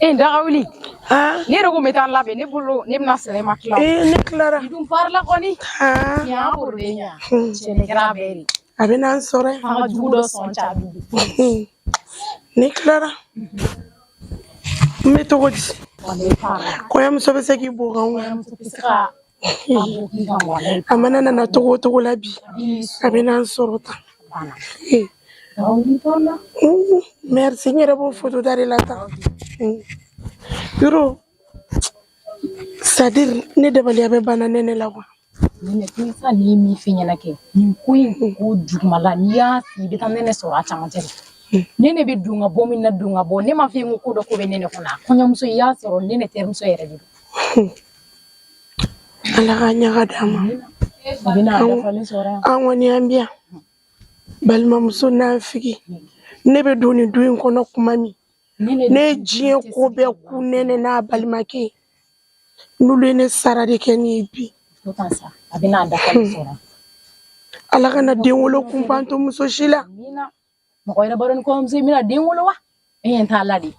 E daga wuli. Ah. Ne yɛrɛ ko n bɛ taa n labɛn, ne bolo ne bɛna sɛnɛ ma tila. Ee, ne tilara. I dun parila kɔni. Ah. Tiɲɛ bolo de ɲa. Cɛ ne kɛra a bɛɛ de. A bɛ n'an sɔrɔ yan. An ka jugu dɔ sɔn ca bi. Ne tilara. N bɛ cogo di? Walayi parila. Kɔɲɔmuso bɛ se k'i bɔ kan wa? Kɔɲɔmuso tɛ se ka a bɔ k'i kan walayi. A mana nana togo o togo la bi, A b'i a bɛ n'an sɔrɔ tan. banna. Ee. Daga wuli parila. Merci, n yɛrɛ b'o foto da de la tan. Yɔrɔ c'est-à-dire ne dabaliya bɛ banna nɛnɛ la quoi. Nɛnɛ to sa n'i ye min f'i ɲɛna kɛ nin ko in ko jugumala n'i y'a sigi i bɛ taa nɛnɛ sɔrɔ a camancɛ la. Nɛnɛ bɛ don ka bɔ min na don ka bɔ ne m'a f'i ye ko dɔ ko bɛ nɛnɛ kɔnɔ a kɔɲɔmuso i y'a sɔrɔ nɛnɛ terimuso yɛrɛ de don. Ala ka ɲaga d'an ma. A bɛna a dafalen sɔrɔ yan. An kɔni an bɛ yan. Balimamuso n'a figi. Ne bɛ don nin du in kɔnɔ kuma min. Ne ye diɲɛ ko bɛɛ ku nɛnɛ n'a balimakɛ. N'olu ye ne sara de kɛ nin ye bi. To tan sa a bɛna a dafalen sɔrɔ. Ala kana den wolo kun pan to muso si la. Amina. Mɔgɔ yɛrɛ b'a dɔn ni kɔɲɔmuso in bɛna den wolo wa? E ɲɛ t'a la de.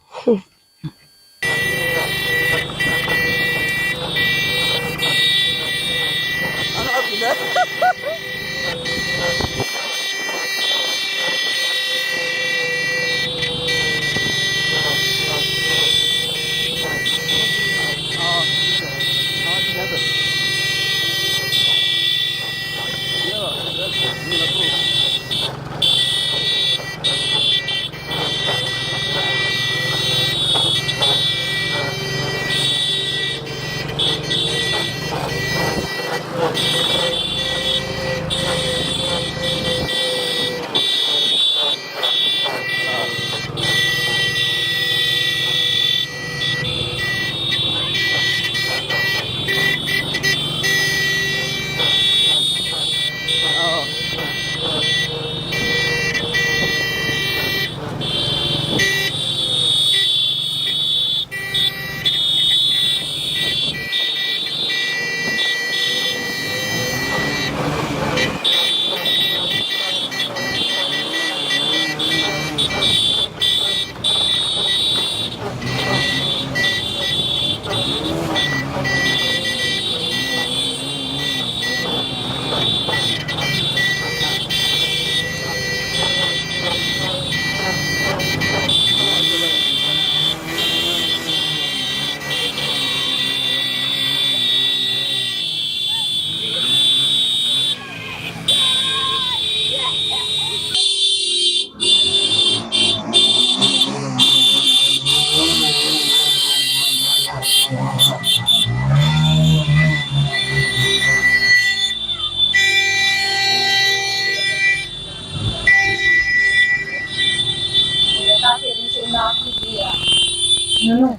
Ninnu.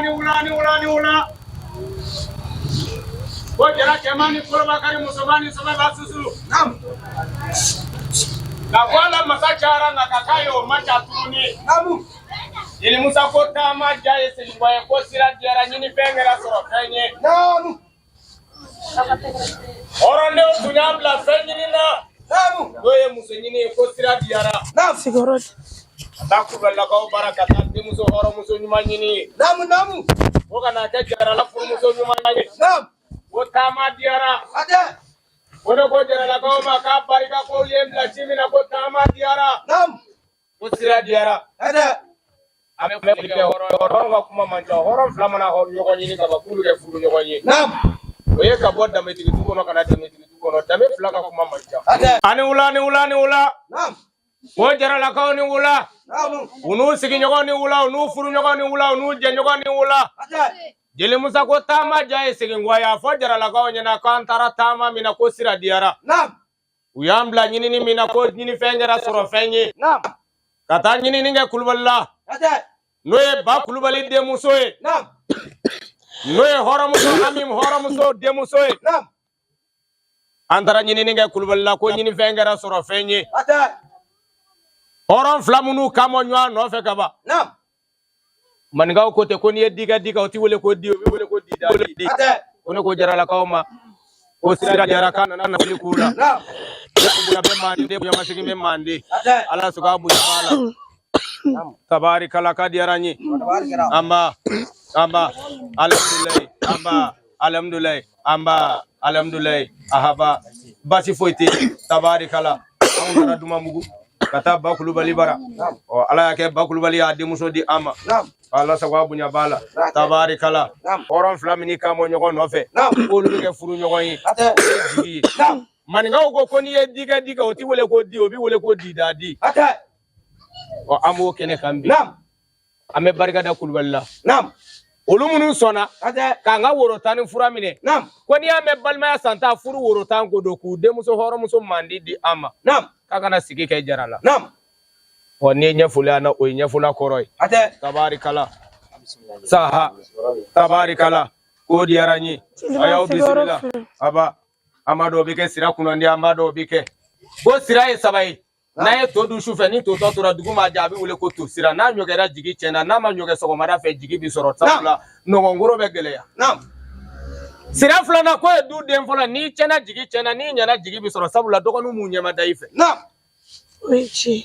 Ni wula ni wula ni wula. Ko jara cɛman ni kolobakari musoman ni sababa susu. Naam. Ka fɔ a la masa cayara nka ka k'a ye o ma ca tuguni. Naamu. Jeli Musa ko taama diya ye seginbɔ ye ko sira diyara ɲinifɛn kɛra sɔrɔ fɛn ye. Naamu. Hɔrɔndenw tun y'a bila fɛn ɲini na. Naamu. N'o ye muso ɲini ye ko sira diyara. Naamu. Sigiyɔrɔ Ka taa kulubalilakaw bara ka taa denmuso hɔrɔnmuso ɲuman ɲini ye. Naamu naamu. Ko ka n'a kɛ jarala furumuso ɲuman ye. Naamu. Ko taama diyara. Adɛ. Ko ne ko jaralakaw ma k'a barika ko ye n bila ci min na ko taama diyara. Naamu. Ko sira diyara. Adɛ. A bɛ foli kɛ hɔrɔn ka kuma man ca hɔrɔn fila mana ɲɔgɔn ɲini ka ban k'olu kɛ furu ɲɔgɔn ye. Naamu. O ye ka bɔ danbetigi du kɔnɔ ka na danbetigi du kɔnɔ danbe fila ka kuma man ca. Adɛ. Ani wula ni wula ni wula. Naamu. Ko jaralakaw ni wula. Naamu. U n'u sigiɲɔgɔn ni wula u n'u furuɲɔgɔn ni wula u n'u jɛɲɔgɔn ni wula. Adɛ. Jeli Musa ko taama diya ye segin kɔ ye a fɔ jaralakaw ɲɛna k'an taara taama min na ko sira diyara. Naamu. U y'an bila ɲinini min na ko ɲinifɛn kɛra sɔrɔ fɛn ye. Naamu. Ka taa ɲinini kɛ Kulubali la. Adɛ. N'o ye ba Kulubali denmuso ye. Naamu. N'o ye hɔrɔnmuso Ami hɔrɔnmuso denmuso ye. Naamu. An taara ɲinini kɛ Kulubali la ko ɲinifɛn kɛra sɔrɔ fɛn ye. Adɛ. Hɔrɔn fila minnu kan bɔ ɲɔgɔn nɔfɛ ka ban. Naamu. Maninkaw ko ten ko n'i ye di kɛ di kan o ti wele ko di o bɛ wele ko di da. Adɛ. Ko ne ko jaralakaw ma ko sira diyara k'a nana nafolo k'u la. Naamu. Bonya bɛ mande bonya masegin bɛ mande. Adɛ. Ala sɔrɔ k'a bonya b'a la. Tabarikala ka diyara n ye. Anba, anba, alhamdulilayi, anba, alhamdulilayi, anba, alhamdulilayi, ahaba. Basi foyi tɛ yen. Tabarikala. Anw taara Dumanbugu ka taa Ba Kulubali bara. Ɔ Ala y'a kɛ Ba Kulubali y'a denmuso di an ma. Ala sago a bonya b'a la. Tabarikala. Hɔrɔn fila min kan bɔ ɲɔgɔn nɔfɛ. K'olu bɛ kɛ furu ɲɔgɔn ye. O ye jigi ye. Maninkaw ko ko n'i ye di kɛ di kɛ o ti wele ko di o bi wele ko dida di. Ɔ an b'o kɛnɛ kan bi. An bɛ barika da Kulubali la. Olu minnu sɔnna k'an ka woro tan ni fura minɛ. Ko n'i y'a mɛn balimaya san tan furu woro tan ko don k'u denmuso hɔrɔnmuso mandi di an ma. K'a kana sigi kɛ jara la. Ɔ n'i ye ɲɛfɔli an na o ye ɲɛfɔla kɔrɔ ye. Tabarikala. Saha. Tabarikala. Ko diyara n ye. A y'aw bisimila. Aba. An b'a dɔn o bɛ kɛ sira kunnandi an b'a dɔn o bɛ kɛ. Ko sira ye saba ye. N'a ye to dun su fɛ ni to tɔ tora dugu ma jɛ a bɛ wele ko to sira n'a ɲɔgɛra jigi tiɲɛna n'a ma ɲɔgɛ sɔgɔmada fɛ jigi bɛ sɔrɔ sabula nɔgɔnkoro bɛ gɛlɛya. Sira filanan k'o ye du den fɔlɔ n'i tiɲɛna jigi tiɲɛna n'i ɲɛna jigi bɛ sɔrɔ sabula dɔgɔninw m'u ɲɛmada i fɛ.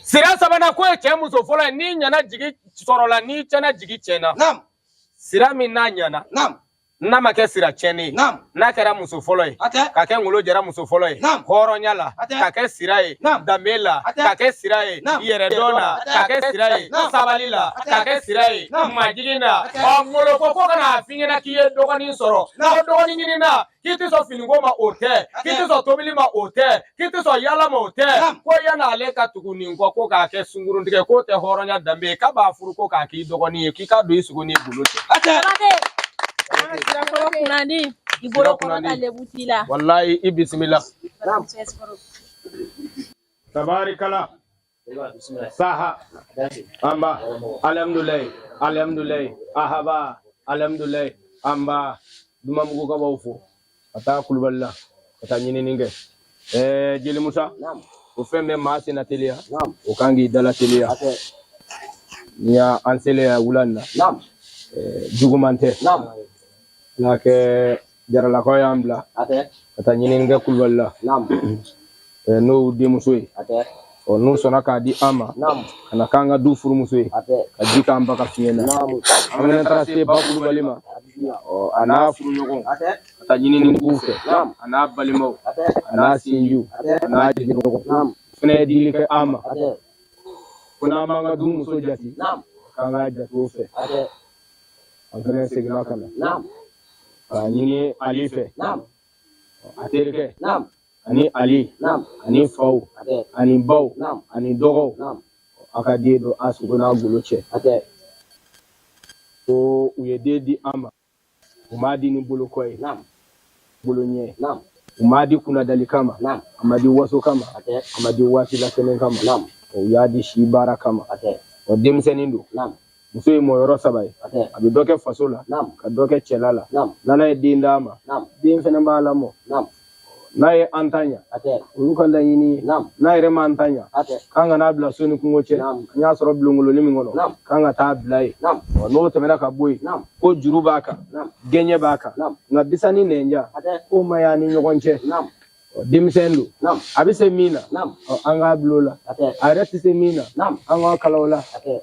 Sira sabanan k'o ye cɛ muso fɔlɔ ye n'i ɲɛna jigi sɔrɔla n'i tiɲɛna jigi tiɲɛna. Sira min n'a ɲɛna. N'a ma kɛ sira tiɲɛnen ye n'a kɛra muso fɔlɔ ye ka kɛ ngolo jara muso fɔlɔ ye hɔrɔnya la ka kɛ sira ye danbe la ka kɛ sira ye yɛrɛdɔn na ka kɛ sira ye sabali la ka kɛ sira ye majigin na. Ɔ ngolo ko ko ka n'a f'i ɲɛna k'i ye dɔgɔnin sɔrɔ ko dɔgɔnin ɲinina k'i tɛ sɔn finiko ma o tɛ k'i tɛ sɔn tobili ma o tɛ k'i tɛ sɔn yaala ma o tɛ ko yan'ale ka tugu nin kɔ ko k'a kɛ sunguruntigɛ k'o tɛ hɔrɔnya danbe ye k'a b'a furu ko k'a k'i dɔgɔnin ye k'i ka don i sogo n'i golo cɛ. Walayi i bisimila. Tabarikala. Saha. Anba. Alhamdulilayi. Alhamdulilayi. Ahaba. Alhamdulilayi. Anba. Dumanbugu ka b'aw fo. Ka taa Kulubali la. Ka taa ɲinini kɛ. Ɛɛ Jeli Musa. O fɛn bɛ maa senna teliya. O kan k'i dala teliya. N'i y'an selen yan wula in na. Juguman tɛ. N'a kɛ Jaralakaw y'an bila. Ka taa ɲinini kɛ Kulubali la. N'o y'u denmuso ye. Ɔ n'u sɔnna k'a di an ma. Ka na k'an ka du furumuso ye. Ka ji k'an ba ka fiɲɛ na. An fana taara se Ba Kulubali ma. Ɔ a n'a furuɲɔgɔnw. Ka taa ɲinini k'u fɛ. A n'a balimaw. A n'a sinjiw. A n'a jɛɲɔgɔnw. Fana ye dili kɛ an ma. Ko n'an b'an ka du muso jate. K'an k'a jate o fɛ. An fana seginna ka na. K'a ɲini Ali fɛ. A terikɛ. Ani Ali. Ani faw. Ani baw. Ani dɔgɔw. A ka den don a sogo n'a golo cɛ. Ko u ye den di an ma. U m'a di ni bolo kɔ ye. Bolo ɲɛ. U m'a di kunnadali kama. A ma di waso kama. A ma di waati latɛmɛ kama. U y'a di si baara kama. Wa denmisɛnnin don. Muso ye mɔyɔrɔ saba ye. A bɛ dɔ kɛ faso la, ka dɔ kɛ cɛla la. N'Ala ye den d'a ma, den fana b'a lamɔ. N'a ye an ta ɲa, olu ka laɲini ye. N'a yɛrɛ m'an ta ɲa, k'an kana bila so ni kungo cɛ. An y'a sɔrɔ bulonkoloni min kɔnɔ, k'an ka taa bila yen. N'o tɛmɛna ka bɔ yen, ko juru b'a kan, gɛɲɛ b'a kan. Nka bisa ni nɛnja, k'o ma y'an ni ɲɔgɔn cɛ. Denmisɛn don, a bɛ se min na, an k'a bila o la. A yɛrɛ tɛ se min na, an k'a kala o la.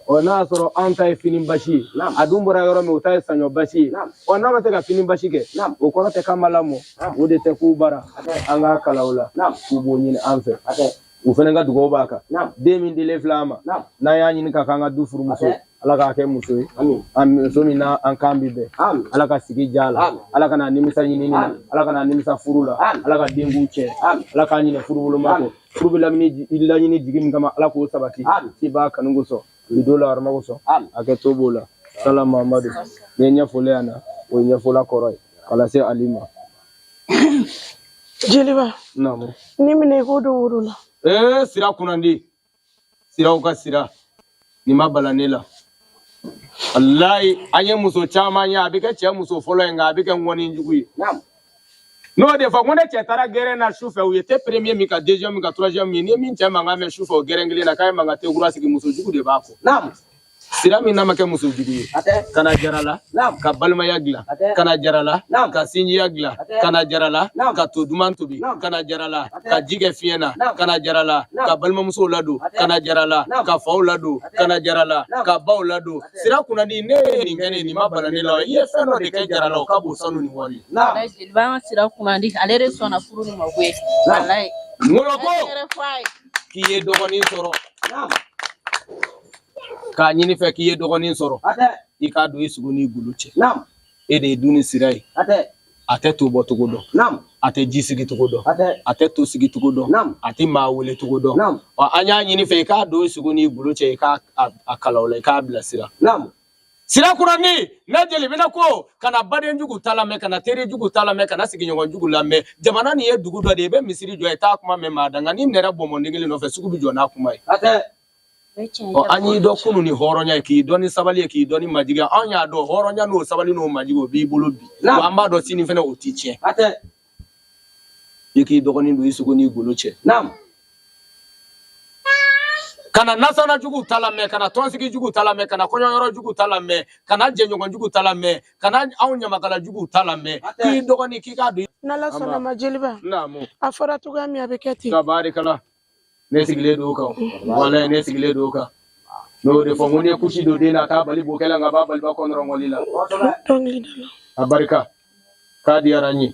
Ɔ n'a y'a sɔrɔ an ta ye fini basi ye, a dun bɔra yɔrɔ min, o ta ye saɲɔ basi ye. Ɔ n'a ma se ka fini basi kɛ, o kɔrɔ tɛ k'an ma lamɔ, o de tɛ k'u bara. An k'a kala o la, k'u b'o ɲini an fɛ. U fana ka dugawu b'a kan. Den min dilen filɛ an ma, n'an y'a ɲini ka k'an ka du furumuso ye, Ala k'a kɛ muso ye, an muso min n'a an kan bi bɛn. Ala ka sigi diya la, Ala kana nimisa ɲinini na, Ala kana nimisa furu la, Ala ka den k'u cɛ, Ala k'a ɲinɛ furu woloma kɔ. Furu bɛ laɲini jigi min kama, Ala k'o sabati. I b'a kanu kosɔn, i don la harama kosɔn, a kɛ to b'o la. Sala Mamadu, ni ye ɲɛfɔlen yan na, o ye ɲɛfɔla kɔrɔ ye k'a lase Ali ma. Jeliba. Naamu. Ne minɛ i k'o don woro la. Ee sira kunnandi. Siraw ka sira nin ma bala ne la. Walayi an ye muso caman ye, a bɛ kɛ cɛ muso fɔlɔ ye, nka a bɛ kɛ ŋɔni jugu ye. N'o de fɔ ko ne cɛ taara gɛrɛn na su fɛ, u ye te premier min ka deuxième min ka troisième min, ni min cɛ mankan mɛn su fɛ o gɛrɛn kelen na k'a ye mankan te kura sigi, muso jugu de b'a kɔ. Sira min n'a ma kɛ muso jugu ye, ka na Jarala ka balimaya dilan, ka na Jarala ka sinjiya dilan, ka na Jarala ka to duman tobi, ka na Jarala ka ji kɛ fiɲɛ na, ka na Jarala ka balimamusow ladon, ka na Jarala ka faw ladon, ka na Jarala ka baw ladon. Sira kunnandi, ne ye nin kɛ ne nin ma bala ne la, i ye fɛn dɔ de kɛ Jarala, o ka bon sanu ni wari. Jeliba an ka Sira kunnandi, ale de sɔnna furu nin ma koyi, walayi. Ŋolo ko k'i ye dɔgɔnin sɔrɔ, k'a ɲini fɛ k'i ye dɔgɔnin sɔrɔ, i k'a don i sogo n'i golo cɛ. E de ye du ni sira ye. A tɛ to bɔ cogo dɔn, a tɛ ji sigi cogo dɔn, a tɛ to sigi cogo dɔn, a tɛ maa wele cogo dɔn. Ɔ, an y'a ɲini fɛ i k'a don i sogo n'i golo cɛ, i k'a a kalan o la, i k'a bilasira. Sira kunnandi, ne jeli bɛna ko kana baden jugu ta lamɛn, kana teri jugu ta lamɛn, kana sigiɲɔgɔn jugu lamɛn. Jamana nin ye dugu dɔ de ye, i bɛ misiri jɔ, i t'a kuma mɛn maa da, nka n'i minɛra bɔnbɔn kelen nɔfɛ, sugu bɛ jɔ n'a kuma ye. Ɔ, an y'i dɔn kunun ni hɔrɔnya ye, k'i dɔn ni sabali ye, k'i dɔn ni majigin ye. Anw y'a dɔn hɔrɔnya n'o sabali n'o majigin, o b'i bolo bi, wa an b'a dɔn sini fɛnɛ o t'i tiɲɛ. I k'i dɔgɔnin don i sogo n'i golo cɛ. Kana nasana jugu ta lamɛn, kana tɔnsigi jugu ta lamɛn, kana kɔɲɔyɔrɔ jugu ta lamɛn, kana jɛɲɔgɔn jugu ta lamɛn, kana anw ɲamakala jugu ta lamɛn. K'i dɔgɔnin k'i k'a don. N'Ala sɔnna ma, jeliba, Naamu. a fɔra cogoya min, a bɛ kɛ ten. Tabarikala, ne sigilen don o kan, walayi, ne sigilen don o kan. N'o de fɔ n ko n'i ye kusi don den na, a t'a bali bo kɛla, nka a b'a bali ba kɔnɔrɔngɔli la. Dɔnkili da la. A barika k'a diyara n ye.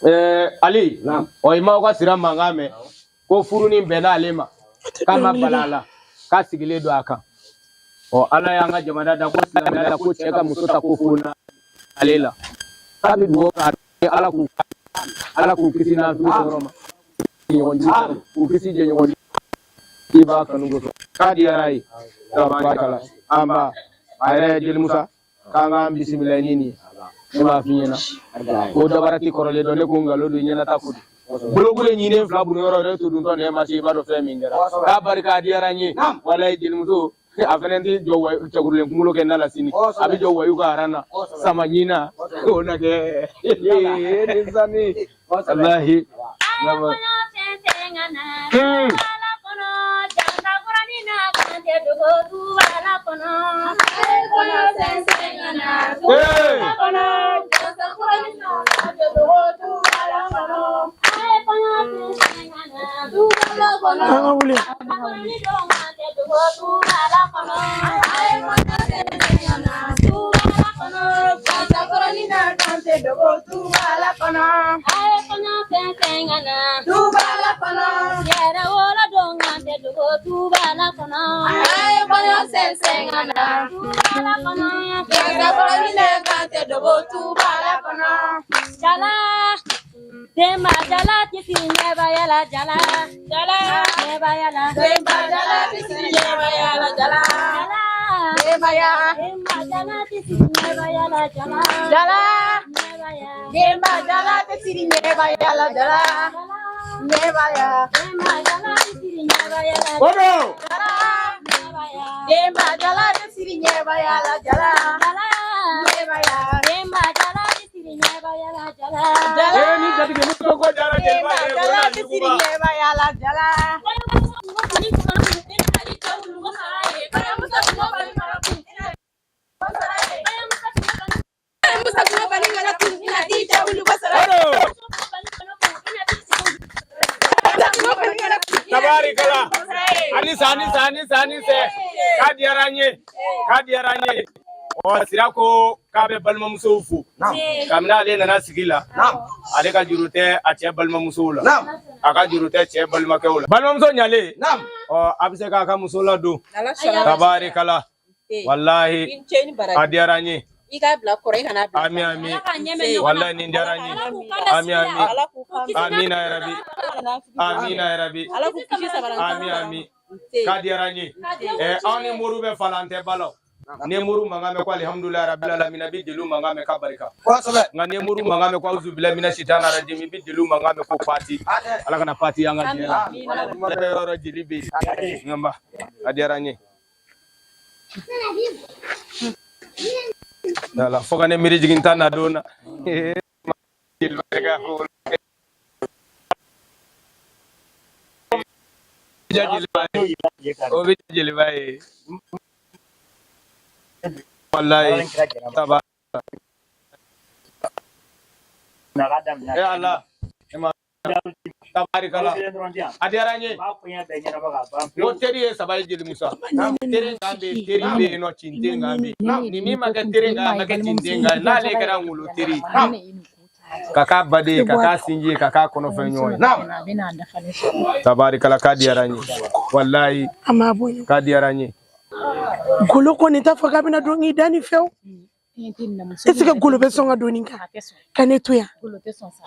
Ɛɛ Ali, ɔ, i m'aw ka sira mankan mɛn ko furu ni bɛnna ale ma, k'a ma bala a la, k'a sigilen don a kan. Ɔ, Ala y'an ka jamana da ko silamɛya la, ko cɛ ka muso ta ko fo ale la, k'a bɛ dugawu k'a Ala k'u kisi nafigi tɔɔrɔ ma, ɲɔgɔn jugu k'u kisi jɛɲɔgɔn i b'a kanu kosɔn, k'a diyara ye. Tabarikala, an ba a yɛrɛ ye jeli Musa k'an k'an bisimila ni nin ye. Ne b'a f'i ɲɛna ko dabara ti kɔrɔlen dɔn, ne ko nkalon don, ɲɛnata ko don, bolokule ɲinen fila bunu yɔrɔ yɛrɛ to duntɔ nɛ ma se, i b'a dɔn fɛn min kɛra, k'a barika a diyara n ye. Walayi, jelimuso a fɛnɛ tɛ jɔ cɛkurulen kunkolo kɛ na la sini, a bɛ jɔ wayu ka aran na sama ɲina o na kɛ ni sani, walahi. An ka wuli. Jala denba jala tisi ɲɛba yala jala jala ɲɛba yala Denba jala tisi ɲɛba yala jala jala denba ya denba jala tisi ɲɛba yala jala jala ɲɛba ya denba jala tisi ɲɛba yala jala ɲɛba ya denba jala tisi ɲɛba yala O don. Jala ɲɛba ya denba jala tisi ɲɛba yala jala jala ɲɛba ya denba jala tisi ɲɛba yala jala jala Ee, ni jatigimuso ko jara, jeliba denba yɛrɛ jala ko na tisi juguba. ɲɛba yala jala. O don. Tabarikala, ani sa, ani sa, ani sa, ani sɛ, k'a diyara n ye, k'a diyara n ye. Ɔ, Sira ko k'a bɛ balimamusow fo kabini ale nana sigi la, ale ka juru tɛ a cɛ balimamusow la, a ka juru tɛ cɛ balimakɛw la. Balimamuso ɲalen, ɔ, a bɛ se k'a ka muso ladon. Tabarikala, walahi, a diyara n ye. I k'a bila kɔrɔ, i kana bila. Ami ami, walahi, nin diyara n ye. Ami ami. Ala k'u kan. Amina yarabi, amina yarabi. Ala k'u kisi sabara. Ami ami, k'a diyara n ye. Ɛ, aw ni muru bɛ falan tɛ balaw ni muru mankan mɛn ko alihamudulilayi rabil alamin, i bɛ jeliw mankan mɛn ka barika. Nka ni muru mankan mɛn ko auzubilahi mina sitana rajim, i bɛ jeliw mankan mɛn ko pati. Ala kana pati an ka diɲɛ la yɔrɔ jeli bɛ yen nka a diyara n ye. Wala fo ka ne miiri jigin ta na don na. Jeli barika ko jeliba ye, o bɛ jeliba ye. Walayi taba e Ala e ma tabarikala a diyara n ye. Ko teri ye saba ye jeli Musa. Teri nka bɛ yen, teri bɛ yen nɔ, cinten nka bɛ yen. Ni min ma kɛ teri nka a ma kɛ cinten nka ye, n'ale kɛra ŋolo teri ye. Ka k'a baden ye, ka k'a sinji ye, ka k'a kɔnɔfɛn ɲɔgɔn ye. A bɛna a dafalen sɔrɔ. Tabarikala k'a diyara n ye. Walayi A m'a bonya. k'a diyara n ye. Golo kɔni t'a fɔ k'a bɛna don k'i da nin fɛ o. Fiɲɛ tɛ nin na, muso Est ce que golo bɛ sɔn ka don nin kan a tɛ sɔn. ka ne to yan? Golo tɛ sɔn sa.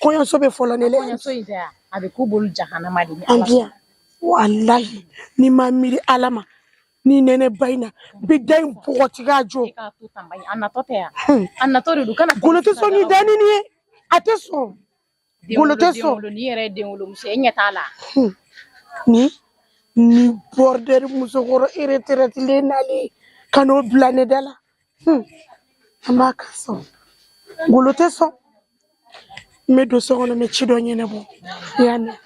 Kɔɲɔso bɛ fɔlɔ ne la. Kɔɲɔso in tɛ yan, a bɛ k'u bolo jahanama de ni An Ala bi yan. Walahi ni ma miiri Ala ma ni nɛnɛ ba in na n bɛ da in bɔgɔti k'a jɔ. E k'a to tan ba in, a natɔ tɛ yan. A natɔ de don, kana Golo tɛ sɔn k'i da ni nin ye. A tɛ sɔn. Golo tɛ sɔn. Denwolo nin yɛrɛ ye denwolomuso ye, e ɲɛ t'a la. Ni bordel musokɔrɔ retraite nalen ka n'o bila ne da la. An b'a kan sɔn. Golo tɛ sɔn. N bɛ don so kɔnɔ, n bɛ ci dɔ ɲɛnabɔ. I y'a mɛn.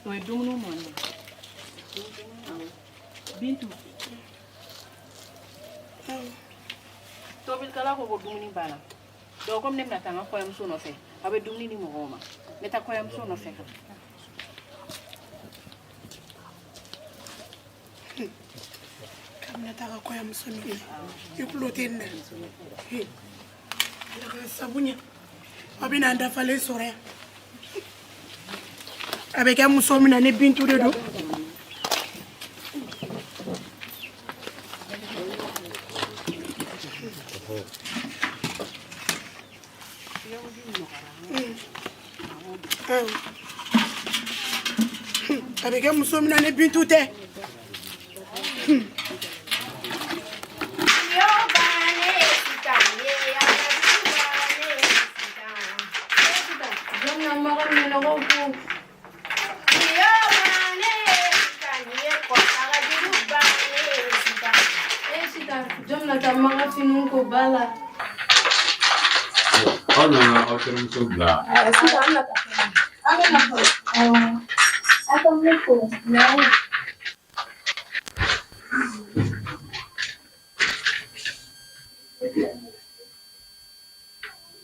O ye dumuni mɔni ye. Bintu. Tobilikɛla ko ko dumuni banna. Donc komi ne bɛna taa n ka kɔɲɔmuso nɔfɛ, aw bɛ dumuni di mɔgɔw ma. N bɛ taa kɔɲɔmuso nɔfɛ ka na. K'a bɛna taa ka kɔɲɔmuso nɔfɛ. I tulo tɛ nin na. Ala ka sabu ɲɛ. Aw bɛna an dafalen sɔrɔ yan. A bɛ kɛ muso min na ni Bintu de don. A bɛ kɛ muso min na ni Bintu tɛ. Aw nana aw terimuso bila. I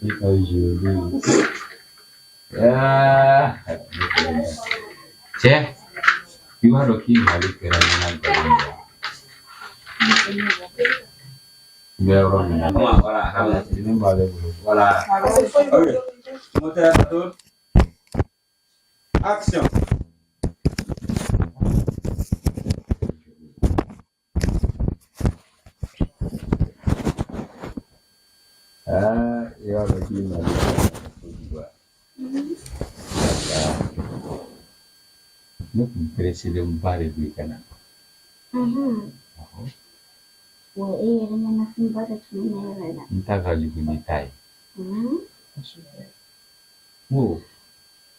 ka joli. Cɛ, i b'a dɔn k'i nali kɛra ne na nkalon ye. N bɛ yɔrɔ min na. Ne b'ale bolo. Voilà. Ok. Moteur, tourne. Action. Aa, i b'a dɔn k'i nali kɛra ne na kojugu wa? Ne kun pereselenba de don i ka na. Wa e yɛrɛ ɲɛnafinba de tun bɛ ne yɛrɛ la. N ta ka jugu n'i ta ye. N ko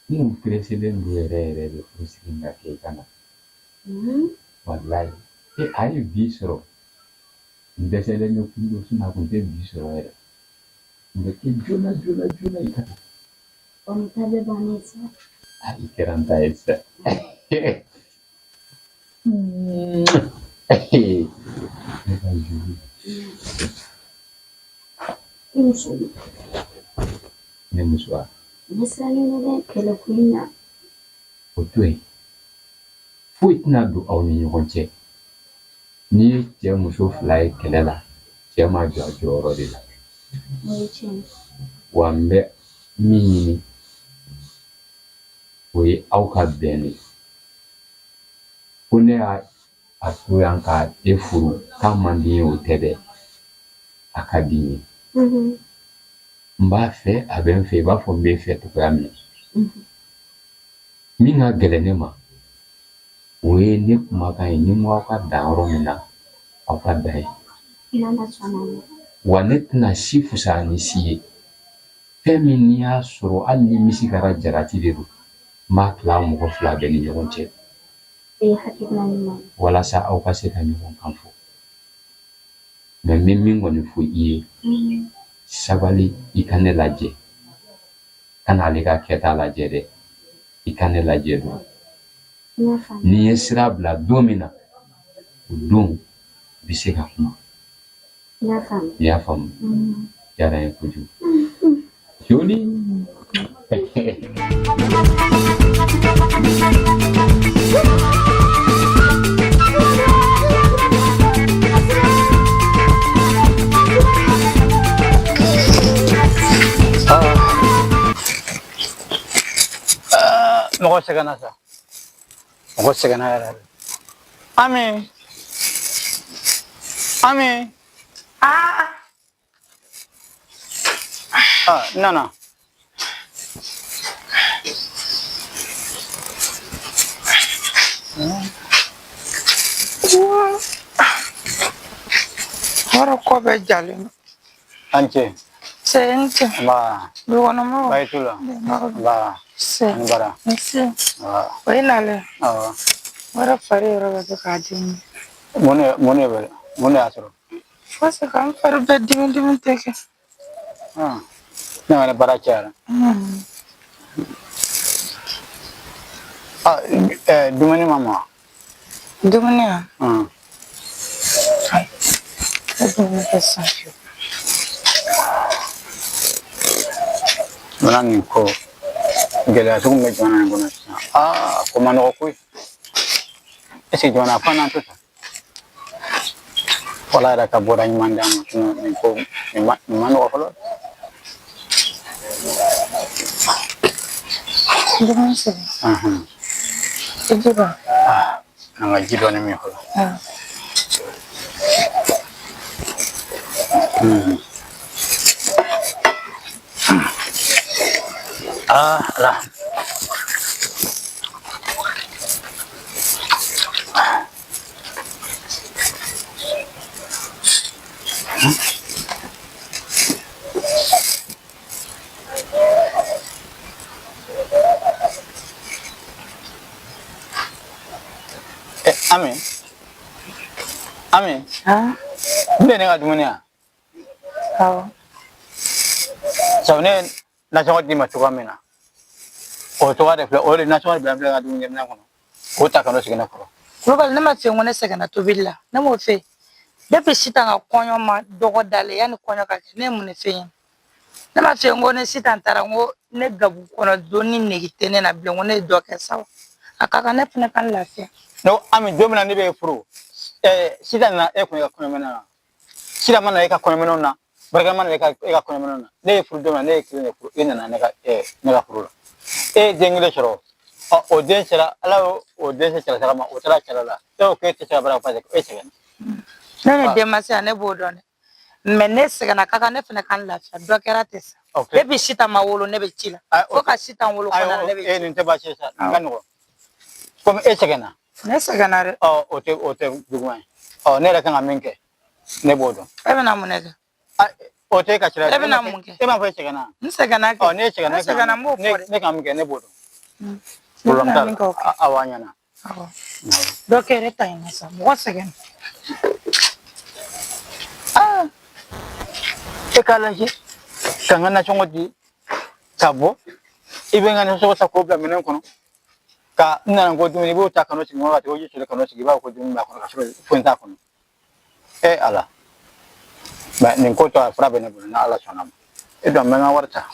n kun pereselen don yɛrɛ yɛrɛ de furusiri in ka kɛ i ka na. Walayi. E a ye bi sɔrɔ. N dɛsɛlen de kun don sinon a kun tɛ bi sɔrɔ yɛrɛ. N bɛ kɛ joona joona joona i ka na. O ni ta bɛɛ bannen sa. A i kɛra n ta ye sisan. Ne ka joli. I muso don. Ne muso wa? Ne sirannen don dɛ kɛlɛ ko in na. O to yen. Foyi tɛna don aw ni ɲɔgɔn cɛ. N'i ye cɛ muso fila ye kɛlɛ la, cɛ ma jɔ a jɔyɔrɔ de la. O ye tiɲɛ ye. Wa n bɛ min ɲini, o ye aw ka bɛn de ye. Ko ne y'a a to yan ka e furu k'a man di n ye o tɛ dɛ. A ka di n ye. N b'a fɛ, a bɛ n fɛ, i b'a fɔ n b'e fɛ cogoya min na. Min ka gɛlɛn ne ma, o ye ne kumakan ye. Ni n ko aw ka dan yɔrɔ min na, aw ka dan yen. N'Ala sɔnna ma. Wa ne tɛna si fisaya ni si ye. Fɛn min n'i y'a sɔrɔ hali ni misi kɛra jarati de don, n b'a tila mɔgɔ fila bɛɛ ni ɲɔgɔn cɛ. O ye hakilina ɲuman ye. Walasa aw ka se ka ɲɔgɔn kan fɔ. Mais n bɛ min kɔni fɔ i ye, sabali i ka ne lajɛ. Kana ale ka kɛta lajɛ dɛ. I ka ne lajɛ dɔrɔn. N'i ye sira bila don min na, o don i bɛ se ka kuma. I y'a faamu? Diyara n ye kojugu. Joli. Mɔgɔ sɛgɛnna sa, mɔgɔ sɛgɛnna yɛrɛ de. Ami, Ami. Aa. Ah, n nana. Wɔrɔ kɔ bɛɛ jalen don. A ni ce. Se n ce. Nba. Dukɔnɔmɔgɔw. Baasi t'u la. Nba. Se. Ani baara. Nse. Nba. O ye nalen. Awɔ. Wɔrɔ fari yɔrɔ bɛɛ bɛ k'a dimi. Mun de bɛ, mun de y'a sɔrɔ? Fo se ka n fari bɛɛ dimi dimi tɛ kɛ. Ne ka baara cayara. Ah, dumuni ma mɔ? Dumuni ya? Ne dumuni kɛ sisan fiyewu. Jamana nin ko gɛlɛya sugu min bɛ jamana nin kɔnɔ sisan, aa, ko man nɔgɔ koyi. Est ce que jamana fan n'an to tan? Ala yɛrɛ ka bɔda ɲuman d'an ma, sinon nin ko nin ma nɔgɔ fɔlɔ. Dumuni sigi. I ji ban. An ka ji dɔɔni min fɔlɔ. Ah, ala. Ami, Ami, nin de ye ne ka dumuni ya? Awɔ. Sabu ne ye nasɔngɔ d'i ma cogoya min na, o cogoya de filɛ, o de nasɔngɔ de bila filɛ n ka dumunikɛminɛn kɔnɔ, k'o ta ka n'o sigi ne kɔrɔ. Kulubali, ne ma f'i ye ko ne sɛgɛnna tobili la, ne m'o f'i ye. Depuis Sitan ka kɔɲɔ ma dɔgɔ dalen, yanni kɔɲɔ ka kɛ, ne ye mun de f'i ɲɛna? Ne ma f'i ye ko ne Sitan taara, n ko ne gabu kɔnɔ donni nege tɛ ne na bilen, ko ne ye dɔ kɛ sa wa? A ka kan ne fana ka n lafiya. Ne ko Ami, don min na ne bɛ furu, Sitan nana e kun e ka kɔɲɔminɛn na. Sitan ma na e ka kɔɲɔminɛnw na, barika ma na e ka kɔɲɔminɛnw na. Ne ye furu don min na, ne ye kelen de furu, e nana ne ka furu la. E ye den kelen sɔrɔ, ɔ o den sera, Ala y'o o den se cɛlasigi ma, o taara cɛla la. E ko k'e tɛ se ka baara kɛ parce que e sɛgɛnna. Ne ni denmansa, ne b'o dɔn dɛ. Mais ne sɛgɛnna, ka kan ne fana ka n lafiya, dɔ kɛra ten sa. Depuis Sitan ma wolo, ne bɛ ci la. Fo ka Sitan wolo kɔnɔ na, ne bɛ ci la. Nin tɛ baasi ye sa, nin ka nɔgɔn. Komi e sɛgɛnna. Ne sɛgɛnna dɛ. Ɔ o tɛ juguman ye. Ɔ ne yɛrɛ kan ka min kɛ, ne b'o dɔn. E bɛna mun de kɛ? O tɛ e ka sira ye. E bɛna mun kɛ? E m'a fɔ e sɛgɛnna. N sɛgɛnna kɛ. Ɔ ne sɛgɛnna. Ne sɛgɛnna, n b'o fɔ dɛ. Ne kan min kɛ, ne b'o dɔn. Ne bɛna min kɛ, o kɛ. Awɔ, a ɲɛna. Awɔ. Dɔ kɛra e ta in na sa, mɔgɔ sɛgɛnna. E k'a lajɛ ka n ka nasɔngɔ di ka bɔ, i bɛ n ka nasɔngɔ ta k'o bila minɛn kɔnɔ, ka n nana ko dumuni, i b'o ta ka n'o sigi ka taa o ji soli ka n'o sigi, i b'a fɔ ko dumuni b'a kɔnɔ ka sɔrɔ foyi t'a kɔnɔ. E Ala, mɛ nin ko tɔ a fura bɛ ne bolo, n'Ala sɔnna ma. E dɔn, n bɛ n ka wari ta,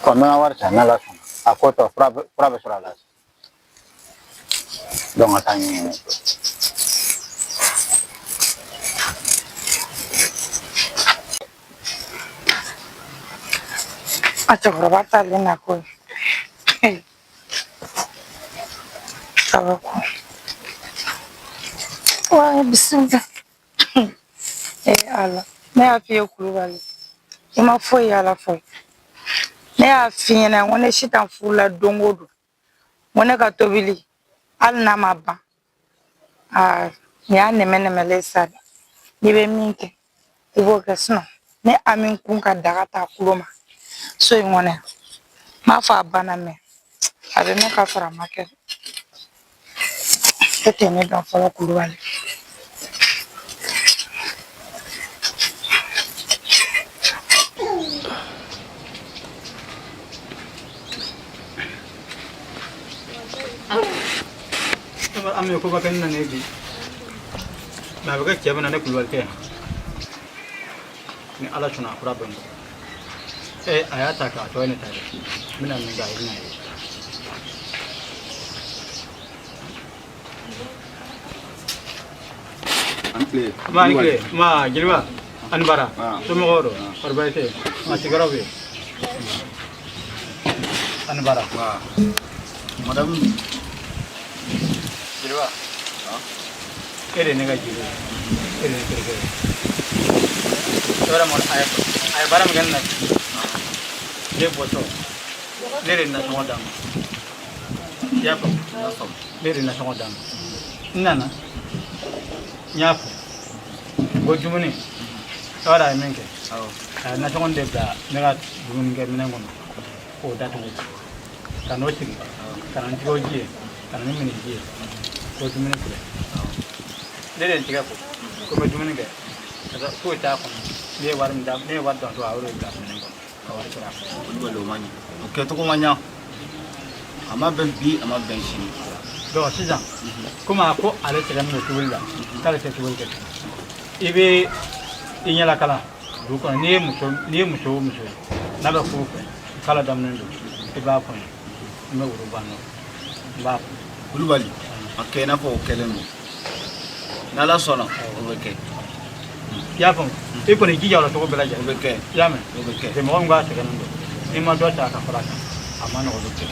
ɔ n bɛ n ka wari ta, n'Ala sɔnna a ko tɔ fura bɛ sɔrɔ a la. Donc ka taa ɲɛɲini. A cɛkɔrɔba taalen na ko ye. Kabako. Wa bisimila. Ee Ala, ne y'a f'i ye Kulubali, i ma foyi y'a la fɔlɔ. Ne y'a f'i ɲɛna ko ne Sitan furula don o don, ko ne ka tobili hali n'a ma ban, aa nin y'a nɛmɛ nɛmɛlen sa dɛ. N'i bɛ min kɛ, i b'o kɛ, sinon ne Ami kun ka daga ta kulo ma so in kɔnɔ yan. N m'a fɔ a banna, mɛ a bɛ mɛn ka sɔrɔ a ma kɛ. E tɛ ne dɔn fɔlɔ Kulubali. An bɛ koba kɛ ne na ne bi mɛ a bɛ kɛ cɛ min na ne Kulubali tɛ yan ni Ala sɔnna a fura bɛ n bolo a y'a ta k'a tɔ ye ne ta ye n bɛna min kɛ a ye n'a ye. Ma ni tile ma jeliba ani bara somɔgɔw don kɔri baasi tɛ yen ma sigiyɔrɔ bɛ yen ani bara. Madame jeliba e de ye ne ka jeli ye e de ye ne terikɛ ye vraiment a ye baara min kɛ ne na ne bɔtɔ ne de ye nasɔngɔ d'a ma i y'a faamu ne de ye nasɔngɔ d'a ma n nana n y'a fɔ ko dumuni i b'a dɔn a ye min kɛ a ye nasɔngɔ de bila ne ka dumunikɛ minɛn kɔnɔ k'o datugu ka n'o sigi ka na n tigɛ ji ye ka na ni minniji ye ko dumuni filɛ ne de ye n tigɛ ko ko n bɛ dumuni kɛ ka taa foyi t'a kɔnɔ ne ye wari min d'a ne ye wari dantɔ a y'o de bila minɛn kɔnɔ ka wari sɔrɔ a kɔnɔ. Kulubali o ma ɲɛ o kɛcogo ma ɲa a ma bɛn bi a ma bɛn sini. Donc sisan komi a ko ale sɛgɛnnen don tobili la k'ale tɛ tobili kɛ i bɛ i ɲɛlakalan dugu kɔnɔ n'i ye muso o muso ye n'a bɛ furu fɛ k'a ladamunen don i b'a fɔ n ye n bɛ woro ban nɔ n b'a fɔ. Kulubali a kɛ i n'a fɔ o kɛlen don n'Ala sɔnna o bɛ kɛ. I y'a faamu i kɔni jija o la cogo bɛɛ lajɛlen. O bɛ kɛ. I y'a mɛn. O bɛ kɛ. Parce que mɔgɔ min k'a sɛgɛnnen don n'i ma dɔ ta ka fara a kan a ma nɔgɔn olu cɛ.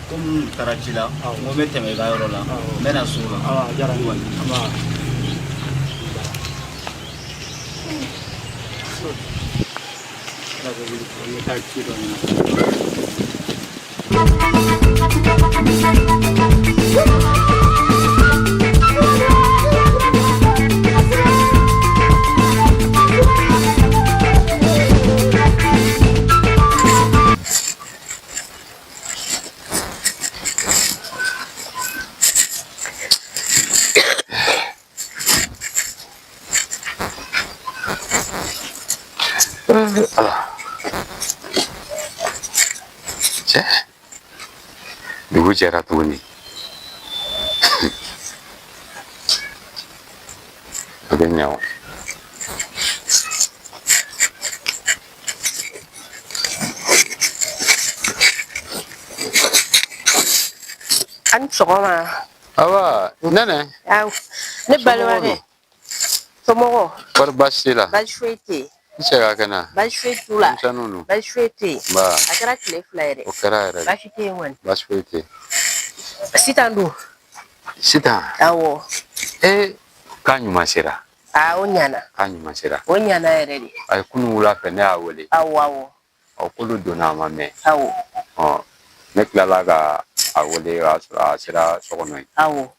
Komi n taara ci la n ko n bɛ tɛmɛ i ka yɔrɔ la n bɛ na so la. Awɔ a diyara n ye. Nba. Ala bɛ wuli n bɛ taa ci dɔ ɲɛnabɔ. Ala cɛ dugu jɛra tuguni a bɛ ɲɛ o. A ni sɔgɔma. Awa nɛnɛ. Awɔ ne balimakɛ. Somɔgɔw. Kɔri baasi t'i la? Baasi foyi tɛ yen. I cɛ ka kɛnɛ? Baasi foyi t'u la. Denmisɛnninw dun? Baasi foyi tɛ yen. Nba. A kɛra tile fila ye dɛ. O kɛra yɛrɛ de. Baasi tɛ yen kɔni. Baasi foyi tɛ yen. Sitan dun? Sitan? Awɔ. Ee k'a ɲuman sera. Aa o ɲana. K'a ɲuman sera. O ɲana yɛrɛ de. Ayi kunun wula fɛ ne y'a wele. Awɔ awɔ. Ɔ k'olu donna a ma mɛn. Awɔ. Ɔ ne tilala ka a wele o y'a sɔrɔ a sera so kɔnɔ yen. Awɔ.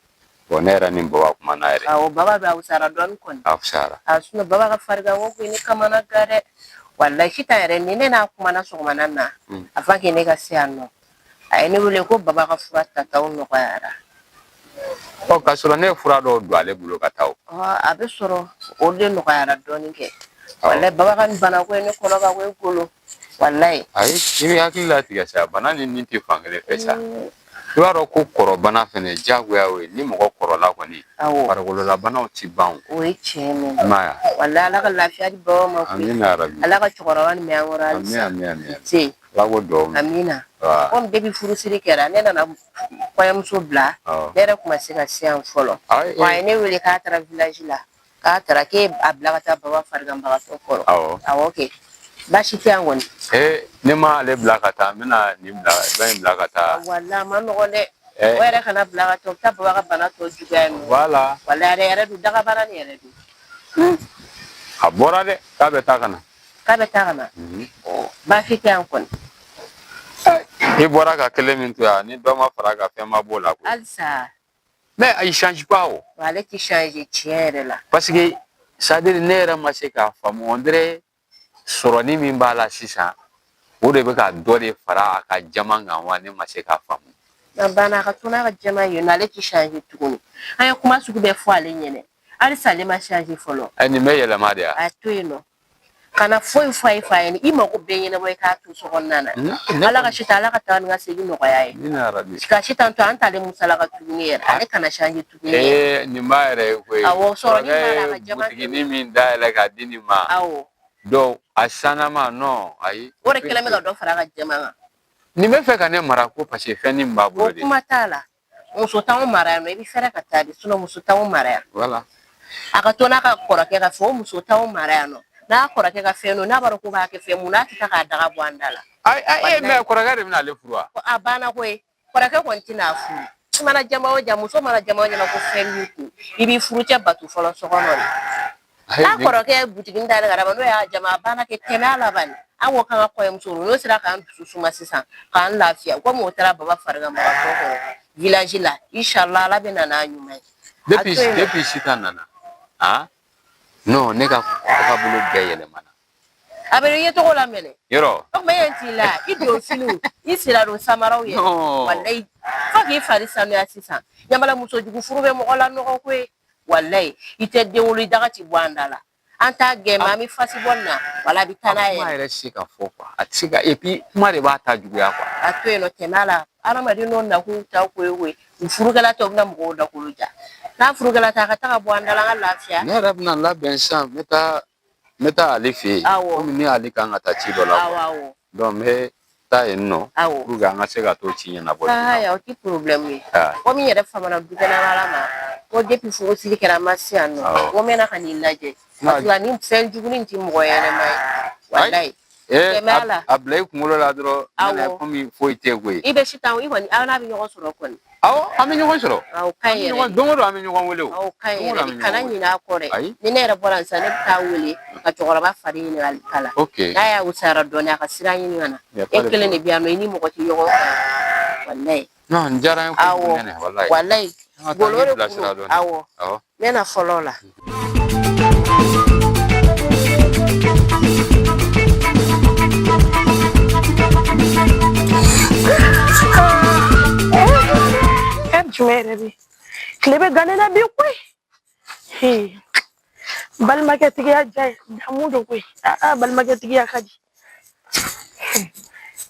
Bon ne yɛrɛ ni baba kumana yɛrɛ. Awɔ baba bɛ a fisayara dɔɔni kɔni. A fisayara. A sinon baba ka fariganko kun ye ne kamana gan dɛ. Walayi sitan yɛrɛ ni ne n'a kumana sɔgɔmada na. Avant que ne ka se yan nɔ. A ye ne wele ko baba ka fura tataw nɔgɔyara. Ɔ k'a sɔrɔ ne ye fura dɔw don ale bolo ka taa o. A bɛ sɔrɔ o de nɔgɔyara dɔɔni kɛ. Walayi baba ka nin banako ye ne kɔnɔ ka ko golo. Walayi. Ayi i bɛ hakili latigɛ sa bana ni nin tɛ fan kelen fɛ sa. I b'a dɔn ko kɔrɔbana fɛnɛ diyagoya o ye ni mɔgɔ kɔrɔla kɔni. Farikololabanaw ti ban o. O ye tiɲɛ ye. I m'a ye wa? Walayi Ala ka lafiya di baba ma koyi. Amina yarabi. Ala ka cɛkɔrɔba nin mɛn an kɔrɔ halisa. Ami ami ami. Se. Ala k'o dugawu minɛ. Amina. Komi depuis furusiri kɛra ne nana kɔɲɔmuso bila ne yɛrɛ kun ma se ka se yan fɔlɔ. A ye ne wele k'a taara village la k'a taara k'e a bila ka taa baba fariganbagatɔ kɔrɔ. Awɔ kɛ. Baasi tɛ yan kɔni. Ee ne ma ale bila ka taa n bɛna nin bila dɔ in bila ka taa. Walayi a ma nɔgɔn dɛ. O yɛrɛ kana bila ka taa o bɛ taa baba ka bana tɔ juguya yen nɔ. Voilà. Walayi a yɛrɛ dun dagabana nin yɛrɛ dun. A bɔra dɛ k'a bɛ taa ka na. K'a bɛ taa ka na. Baasi tɛ yan kɔni. I bɔra ka kelen min to yan ni dɔ ma fara a kan fɛn ma b'o la koyi. Halisa. Mais il change pas o. Ale ti changer tiɲɛ yɛrɛ la. Parce que c'est à dire ne yɛrɛ ma se k'a faamu on dirait sɔrɔni min b'a la sisan o de bɛ ka dɔ de fara a ka jama kan wa ne ma se k'a faamu. A banna, a ka to n'a ka jɛman ye nɔ, ale ti changer tuguni. An ye kuma sugu bɛɛ fɔ ale ɲɛnɛ, halisa ale ma changer fɔlɔ. Ɛ, nin bɛ yɛlɛma de wa? A to yen nɔ, kana foyi fɔ a ye, fa ɲɛna, i mago bɛɛ ɲɛnabɔ, i k'a to so kɔnɔna na. Ala ka sitan, Ala ka taa ni ka segin nɔgɔya ye. Ka sitan to an t'ale musalaka tuguni yɛrɛ, ale kana changer tuguni. Ee, nin b'a yɛrɛ ye koyi. Awɔ, sɔrɔ ni b'a la, a ka jama. Butiginin min dayɛlɛ k'a di nin ma. Awɔ. Donc a sannama non, ayi. O de kɛlen bɛ ka dɔ fara a ka jama kan. Nin bɛ fɛ ka ne mara ko parce que fɛn nin b'a bolo de. O kuma t'a la. Muso t'anw mara yan nɔ, i bɛ fɛɛrɛ ka taa de, sinon muso t'anw mara yan. Voilà. A ka to n'a ka kɔrɔkɛ ka fɛn, o muso t'anw mara yan nɔ. N'a kɔrɔkɛ ka fɛn don, n'a b'a dɔn ko b'a kɛ fɛn mun, n'a tɛ taa k'a daga bɔ an da la. Ayi ayi, mais kɔrɔkɛ de bɛna ale furu wa? A banna koyi, kɔrɔkɛ kɔni tɛna a furu. I mana jama o jama, muso mana jama o jama ko fɛn b'i kun, i b'i furucɛ bato fɔlɔ so kɔnɔ de. N'a kɔrɔkɛ ye butigi dayɛlɛ ka d'a ma, n'o y'a jama, a banna kɛ tɛmɛ a la bani. An ko k'an ka kɔɲɔmuso, n'o sera k'an dusu suma sisan, k'an lafiya, komi o taara baba fariganbagatɔ kɔrɔ village la, inshallah Ala bɛ na n'a ɲuman ye. Depuis Sitan nana, ah non, ne ka tagabolo bɛɛ yɛlɛmana. A bɛ ye cogo la mɛnɛ. Yɔrɔ. O tuma e t'i la, i don finiw, i sira don samaraw ye. Walayi, fo k'i fari sanuya sisan. Ɲamala muso jugu furu bɛ mɔgɔ la nɔgɔ koyi. Walayi, i tɛ den wolo, i daga ti bɔ an da la. An t'a gɛn, an bɛ fasi bɔ nin na, wala a bɛ taa n'a ye. Kuma yɛrɛ tɛ se ka fɔ quoi, a tɛ se ka, et puis kuma de b'a ta juguya quoi. A to yen nɔ, tɛmɛ a la, hadamaden n'o nakun t'aw ko ye koyi. U furukɛla tɛ, u bɛna mɔgɔw dakolo ja. N'a furukɛla tɛ, a ka taa ka bɔ an da la, an ka lafiya. Ne yɛrɛ bɛna labɛn sisan, n bɛ taa ale fɛ yen. Awɔ. Komi ni ale kan ka taa ci dɔ la. Awɔ awɔ. Donc n bɛ taa yen nɔ. Awɔ. Pour que an ka se ka t'o ci ɲɛnabɔ. Aa, o ti problème ye. Komi n yɛrɛ famana dukɛnɛla ma, ko depuis furusiri kɛra an ma se yan nɔ. Awɔ. N ko n bɛna ka n'i lajɛ. Parce que ni fɛn jugu nin ti mɔgɔ ɲɛnɛma ye. Walayi. Tɛmɛ a la. A bila i kunkolo la dɔrɔn. Awɔ. Komi foyi tɛ koyi. I bɛ sitan, i kɔni aw n'a bɛ ɲɔgɔn sɔrɔ kɔni. Awɔ, an bɛ ɲɔgɔn sɔrɔ. Awɔ, ka ɲi yɛrɛ. Don o don an bɛ ɲɔgɔn wele o. Awɔ, ka ɲi yɛrɛ de. Kana ɲinɛ a kɔ dɛ. Ni ne yɛrɛ bɔra yan sisan, ne bɛ taa wele ka cɛkɔrɔba fari ɲininkali k'a la. Ok. N'a y'a wusayara dɔɔnin, a ka sira ɲini ka na. E kelen de bɛ yan nɔ, i ni mɔgɔ tɛ ɲɔgɔn kan. Walayi. Non, nin diyara n ye kojugu nɛnɛ, walayi. Walayi. Golo de kun. Awɔ. Awɔ. N bɛ na fɔlɔ o la. Jumɛn yɛrɛ de tile bɛ gan ne na bi koyi. Balimakɛtigiya diya ye damu don koyi. Aa, balimakɛtigiya ka di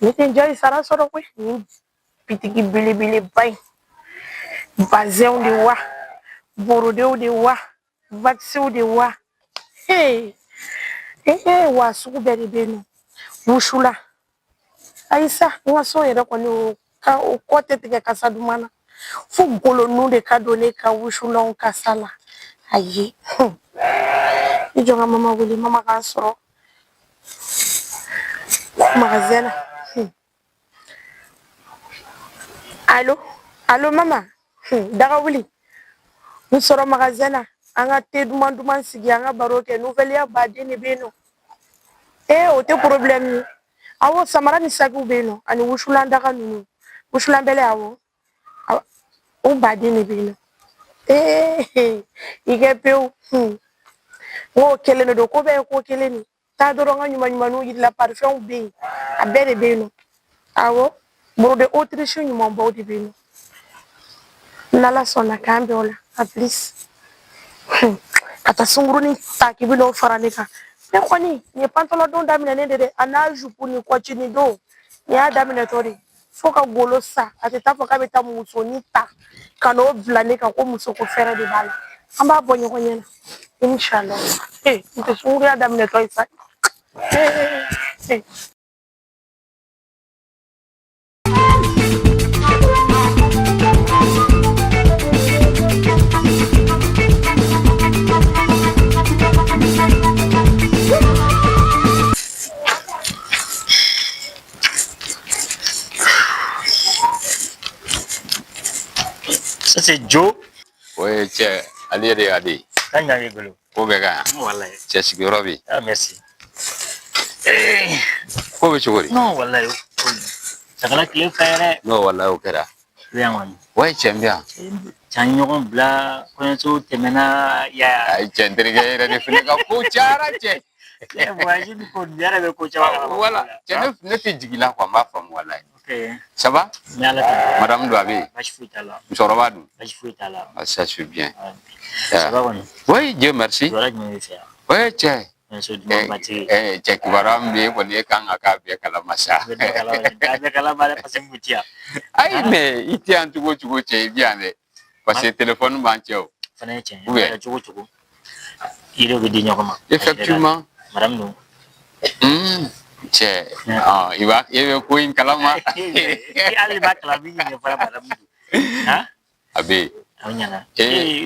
ne tɛ n diya ye sara sɔrɔ koyi. Nin bitigi belebeleba in, bazɛnw de wa, borodew de wa, vakisiw de wa, ee wa sugu bɛɛ de bɛ yen nɔ. Wusula ayisa, n ka so yɛrɛ kɔni o ka o kɔ tɛ tigɛ kasa duman na, fo golonun de ka don ne ka wusulanw kasa la. Ayi, i jɔ n ka mama wele, mama k'an sɔrɔ magasin na. Allo allo mama, daga wuli, n sɔrɔ magasin na, an ka te duman duman sigi, an ka baro kɛ, nouvelle baden de bɛ yen nɔ. Ee, o tɛ problème ye. Awɔ, samara ni sakiw bɛ yen nɔ, ani wusulan daga ninnu, wusulan bɛlɛ, awɔ, o baden de bɛ yen nɔ. Ee, i kɛ pewu. N k'o kelen de don, ko bɛɛ ye ko kelen de. Taa dɔrɔn ka ɲuman ɲumanninw yir'i la, parfɛnw bɛ yen, a bɛɛ de bɛ yen nɔ. Awɔ, brodé autriche ɲumanbaw de bɛ yen nɔ. N'Ala sɔnna k'an bɛn o la, à plus. Ka taa sunkurunin ta k'i bɛn'o fara ne kan. Ne kɔni, nin ye pantalon don daminɛ de dɛ, a n'a jupe ni kɔcini don, nin y'a daminɛtɔ de. Fo ka golo sa, a tɛ taa fɔ k'a bɛ taa musonin ta ka n'o bila ne kan ko muso ko fɛrɛ de b'a la. An b'a bɔ ɲɔgɔn ɲɛ na inshallah. Ee, n tɛ sunkuruya daminɛtɔ ye sa. Ee. Ça c'est Joe. O ye cɛ, ale yɛrɛ y'ale ye. Kan ɲa bolo. Ko bɛɛ ka ɲi. Wallahi. Cɛ sigiyɔrɔ bɛ yen. Ah merci. Ko bɛ cogo di? Non wallahi. Sagala tile fɛ yɛrɛ. Non wallahi, o kɛra. I bɛ yan kɔni. Wayi, cɛ, n bɛ yan. Can ɲɔgɔn bila kɔɲɔso tɛmɛna ya. Ayi cɛ, n terikɛ yɛrɛ de fana ka ko cayara cɛ. Voyage ni ko nin yɛrɛ bɛ ko caman kalama. Wala cɛ, ne tɛ jigin la quoi, n b'a faamu wallahi. Ça va? N bɛ Ala tanu. Madame dun, a bɛ yen? Baasi foyi t'a la. Musokɔrɔba dun? Baasi foyi t'a la. Ah, ça c'est bien. Ça va kɔni? Oui, Dieu merci. Kibaruya jumɛn b'i fɛ yan? Oui, cɛ. Muso duman batigi. Cɛ, kibaruya min bɛ yen kɔni, e kan ka k'a bɛɛ kalama sa. Bɛɛ bɛ kalama dɛ. A bɛɛ kalama dɛ, parce que n kun ti yan. Ayi, mais i tɛ yan cogo o cogo, cɛ, i bɛ yan dɛ. Parce que téléphone b'an cɛ o. Fana ye tiɲɛ ye. Ou bien. A kɛra cogo o cogo, yiriw bɛ di ɲɔgɔn ma. Effectivement. Madame dun? Cɛ, ah, i b'a e bɛ ko in kalama. Hali b'a kalama, i ɲinɛ fana madame dun. Han? A bɛ yen. A ɲɛna.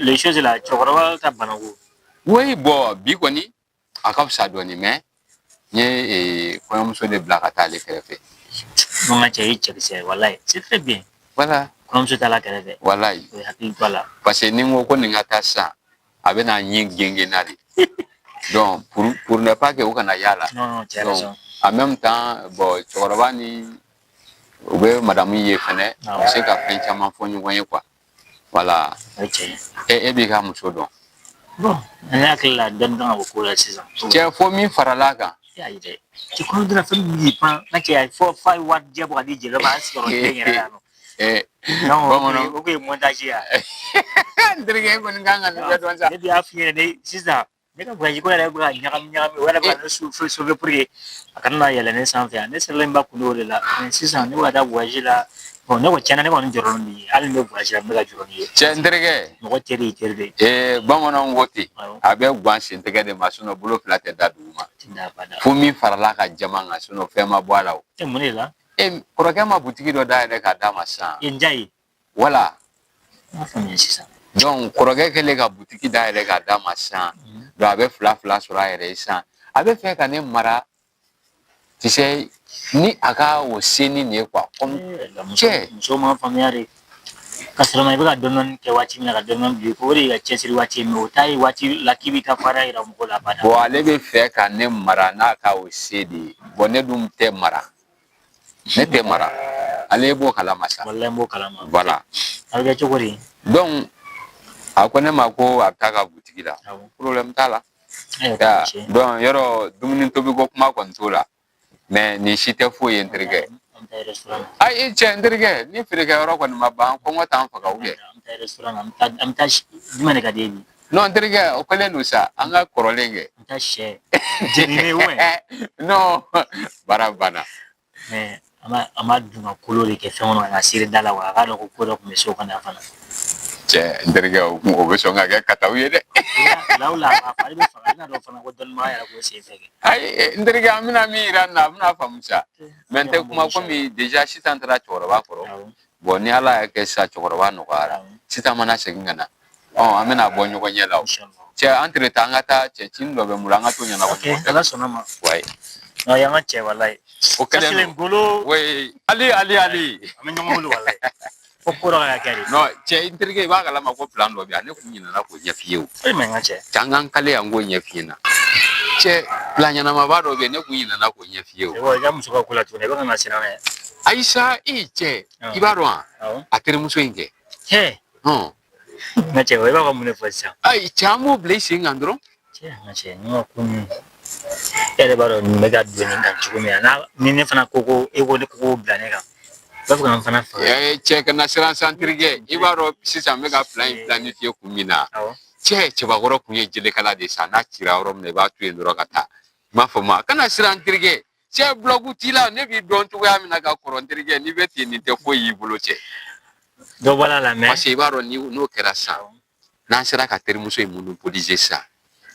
Les choses là, cɛkɔrɔba ka banako. Oui, bon, bi kɔni a ka fisa dɔɔni, mais n ye kɔɲɔmuso de bila ka taa ale kɛrɛfɛ. Non, n ka cɛ ye cɛkisɛ ye, walayi, c'est très bien. Voilà. Kɔɲɔmuso taala kɛrɛfɛ. Walayi. O ye hakili to a la. Parce que ni n ko ko nin ka taa sisan, a bɛ na ɲin gengen na de. Donc pour ne pas que o kana y'a la. Non, non, tu as Donc, raison. En même temps, bon, cɛkɔrɔba ni u bɛ madame ye fɛnɛ, u bɛ se ka fɛn caman fɔ ɲɔgɔn ye quoi. Voilà. O ye tiɲɛ ye. E b'i ka muso dɔn. Bon, ne hakili la, dɔɔni kan ka bɔ ko la sisan. Cɛ, fo min farala kan. Ayi dɛ. Cɛ, kɔnɔ donna fɛn min b'i pan, n ka cɛ, fo fa ye wari jɛ bɔ ka di jeliba ma, an sigiyɔrɔ kelen yɛrɛ la yan nɔ. Non, bamananw. O kun ye montage ye. N terikɛ, e kɔni kan ka nin bɛɛ dɔn sa. Ne dun y'a f'i ɲɛna ne sisan, ne ka voyage ko yɛrɛ bɛ ka ɲagami ɲagami, o yɛrɛ bɛ ka ne sauver pour que a kana na yɛlɛ ne sanfɛ yan. Ne sirilen ba kun o de la. Mais sisan ne bɛ ka taa voyage la. Bon, ne ko tiɲɛna, ne kɔni jɔrɔlen b'i ye. Hali ni bɛ voyage la, n bɛ ka jɔrɔ n'i ye. Cɛ, n terikɛ. Mɔgɔ teri y'i teri de ye. Bamananw ko ten, a bɛ guwan sen tɛgɛ de ma, sinon bolo fila tɛ da dugu ma. Ti da bada. Fo min farala ka jama kan, sinon fɛn ma bɔ a la o. E, mun de la? E kɔrɔkɛ ma butigi dɔ dayɛlɛ k'a d'a ma sisan. E, n ja ye. Voilà. N m'a faamuya sisan. Donc kɔrɔkɛ kɛlen ka butigi dayɛlɛ k'a d'a ma sisan, donc a bɛ fila fila sɔrɔ a yɛrɛ ye sisan. A bɛ fɛ ka ne mara, tu sais, ni a ka o se ni nin ye quoi. Comme cɛ. Muso ma faamuya de. Ka sɔrɔ ma i bɛ ka dɔɔni dɔɔni kɛ waati min na, ka dɔɔni dɔɔni bi, o de y'i ka cɛsiri waati ye, mais o t'a ye waati la k'i b'i ka farinya yira mɔgɔw la abada. Bon, ale bɛ fɛ ka ne mara n'a ka o se de ye. Bon, ne dun tɛ mara. Ne tɛ mara. Ale b'o kalama sa. Walayi, n b'o kalama. Voilà. A bɛ kɛ cogo di? Donc a ko ne ma ko a bɛ taa ka butigi la. Problème t'a la. Donc yɔrɔ dumuni tobiko kuma kɔni t'o la. Mais nin si tɛ foyi ye, n terikɛ. An bɛ taa restaurant na. Ayi cɛ, n terikɛ, ni feerekɛyɔrɔ kɔni ma ban, kɔngɔ t'an faga ou bien? An bɛ taa restaurant na, an bɛ taa jumɛn de ka di e ye bi? Non, n terikɛ, o kɛlen don sa, an ka kɔrɔlen kɛ. An bɛ taa sɛ jeninen ou bien? Non, baara banna. Mais an b'a dun ka kolo de kɛ fɛn kɔnɔ ka seri da la wa, a k'a dɔn ko ko dɔ tun bɛ so kɔnɔ yan fana. Cɛ, n terikɛ, o bɛ sɔn ka kɛ kataw ye dɛ. Law la, a fari bɛ faga, i n'a dɔn fana ko dɔnnibaga yɛrɛ k'o sen fɛ kɛ. Ayi, n terikɛ, an bɛna min yira nin na, a bɛna faamu sa. Mais n tɛ kuma komi déjà sisan taara cɛkɔrɔba kɔrɔ. Bon, ni Ala y'a kɛ sisan, cɛkɔrɔba nɔgɔyara. Sisan mana segin ka na. Ɔ, an bɛna bɔ ɲɔgɔn ɲɛ la o. Cɛ, entre temps an ka taa, cɛ, cini dɔ bɛ n bolo, an ka t'o ɲɛnabɔ ɲɔgɔn fɛ. Ala sɔnna ma. Ouais. Non, y'an ka cɛ, walayi. O kɛlen don. Ngolo. Oui, Ali, Ali, Ali. An bɛ ɲɔgɔn bolo, walayi. Fo ko dɔ ka kɛ de. Non, cɛ, n terikɛ, i b'a kalama ko plan dɔ bɛ yan, ne kun ɲinɛna k'o ɲɛf'i ye o. E ma, n ka cɛ. Cɛ, an k'an kale yan k'o ɲɛf'i ɲɛna. Cɛ, plan ɲɛnamaba dɔ bɛ yen, ne kun ɲinɛna k'o ɲɛf'i ye o. I ka muso ka ko la tuguni, i bɛ ka na siran dɛ. Ayisa, e cɛ, i b'a dɔn wa? A terimuso in kɛ. Hɛ. Hɔn. N ka cɛ, i b'a ka mun de fɔ sisan? Ayi cɛ, an b'o bila i sen kan dɔrɔn. Cɛ, n ka cɛ, nin ka ko ninnu, e yɛrɛ b'a dɔn nin bɛ ka don nin kan cogo min na, n'a ni ne fana ko ko e ko ne ko k'o bila ne kan, i b'a fɔ ka n fana faga. Cɛ, kana siran san, terikɛ, i b'a dɔn sisan n bɛ ka plan in planifier kun min na. Cɛ, cɛbakɔrɔ kun ye jelekala de ye sa, n'a cira yɔrɔ min na, i b'a to yen dɔrɔn ka taa. I m'a faamu wa? Kana siran, terikɛ. Cɛ, blague t'i la, ne b'i dɔn cogoya min na ka kɔrɔ, n terikɛ, n'i bɛ ten, nin tɛ foyi y'i bolo, cɛ. Dɔ bɔra la mɛ. Parce que i b'a dɔn, n'o kɛra sisan, n'an sera ka terimuso in monopoliser sisan,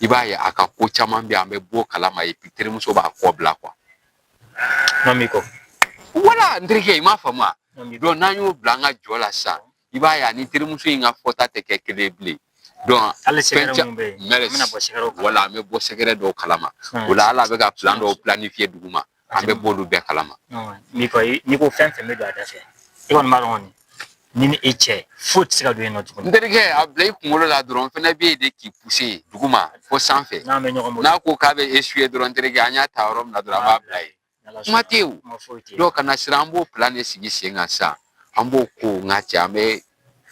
i b'a ye a ka ko caman bɛ yen, an bɛ bɔ o kalama, et puis terimuso b'a kɔ bila quoi. Non, b'i kɔ. Voilà, n terikɛ, i m'a faamu wa? Donc n'an y'o bila an ka jɔ la sisan, i b'a ye ani terimuso in ka fɔta tɛ kɛ kelen ye bilen. Donc hali secret mun bɛ yen, an bɛna bɔ secret kalama. Voilà, an bɛ bɔ secret dɔw kalama. O la, hali a bɛ ka plan dɔw planifier duguma, an bɛ bɔ olu bɛɛ kalama. N'i ko n'i ko fɛn fɛn bɛ don a da fɛ, e kɔni b'a dɔn kɔni, ni e cɛ foyi tɛ se ka don yen nɔ tuguni. N terikɛ, a bila i kunkolo la dɔrɔn, n fana bɛ yen de k'i pousser duguma fo sanfɛ. N'an bɛ ɲɔgɔn bolo. N'a ko k'a bɛ essuyer dɔrɔn, n terikɛ, an y'a ta yɔrɔ min na dɔrɔn, an b'a bila yen. Kuma tɛ yen o. Donc kana siran, an b'o plan de sigi sen kan sisan, an b'o ko n ka cɛ, an bɛ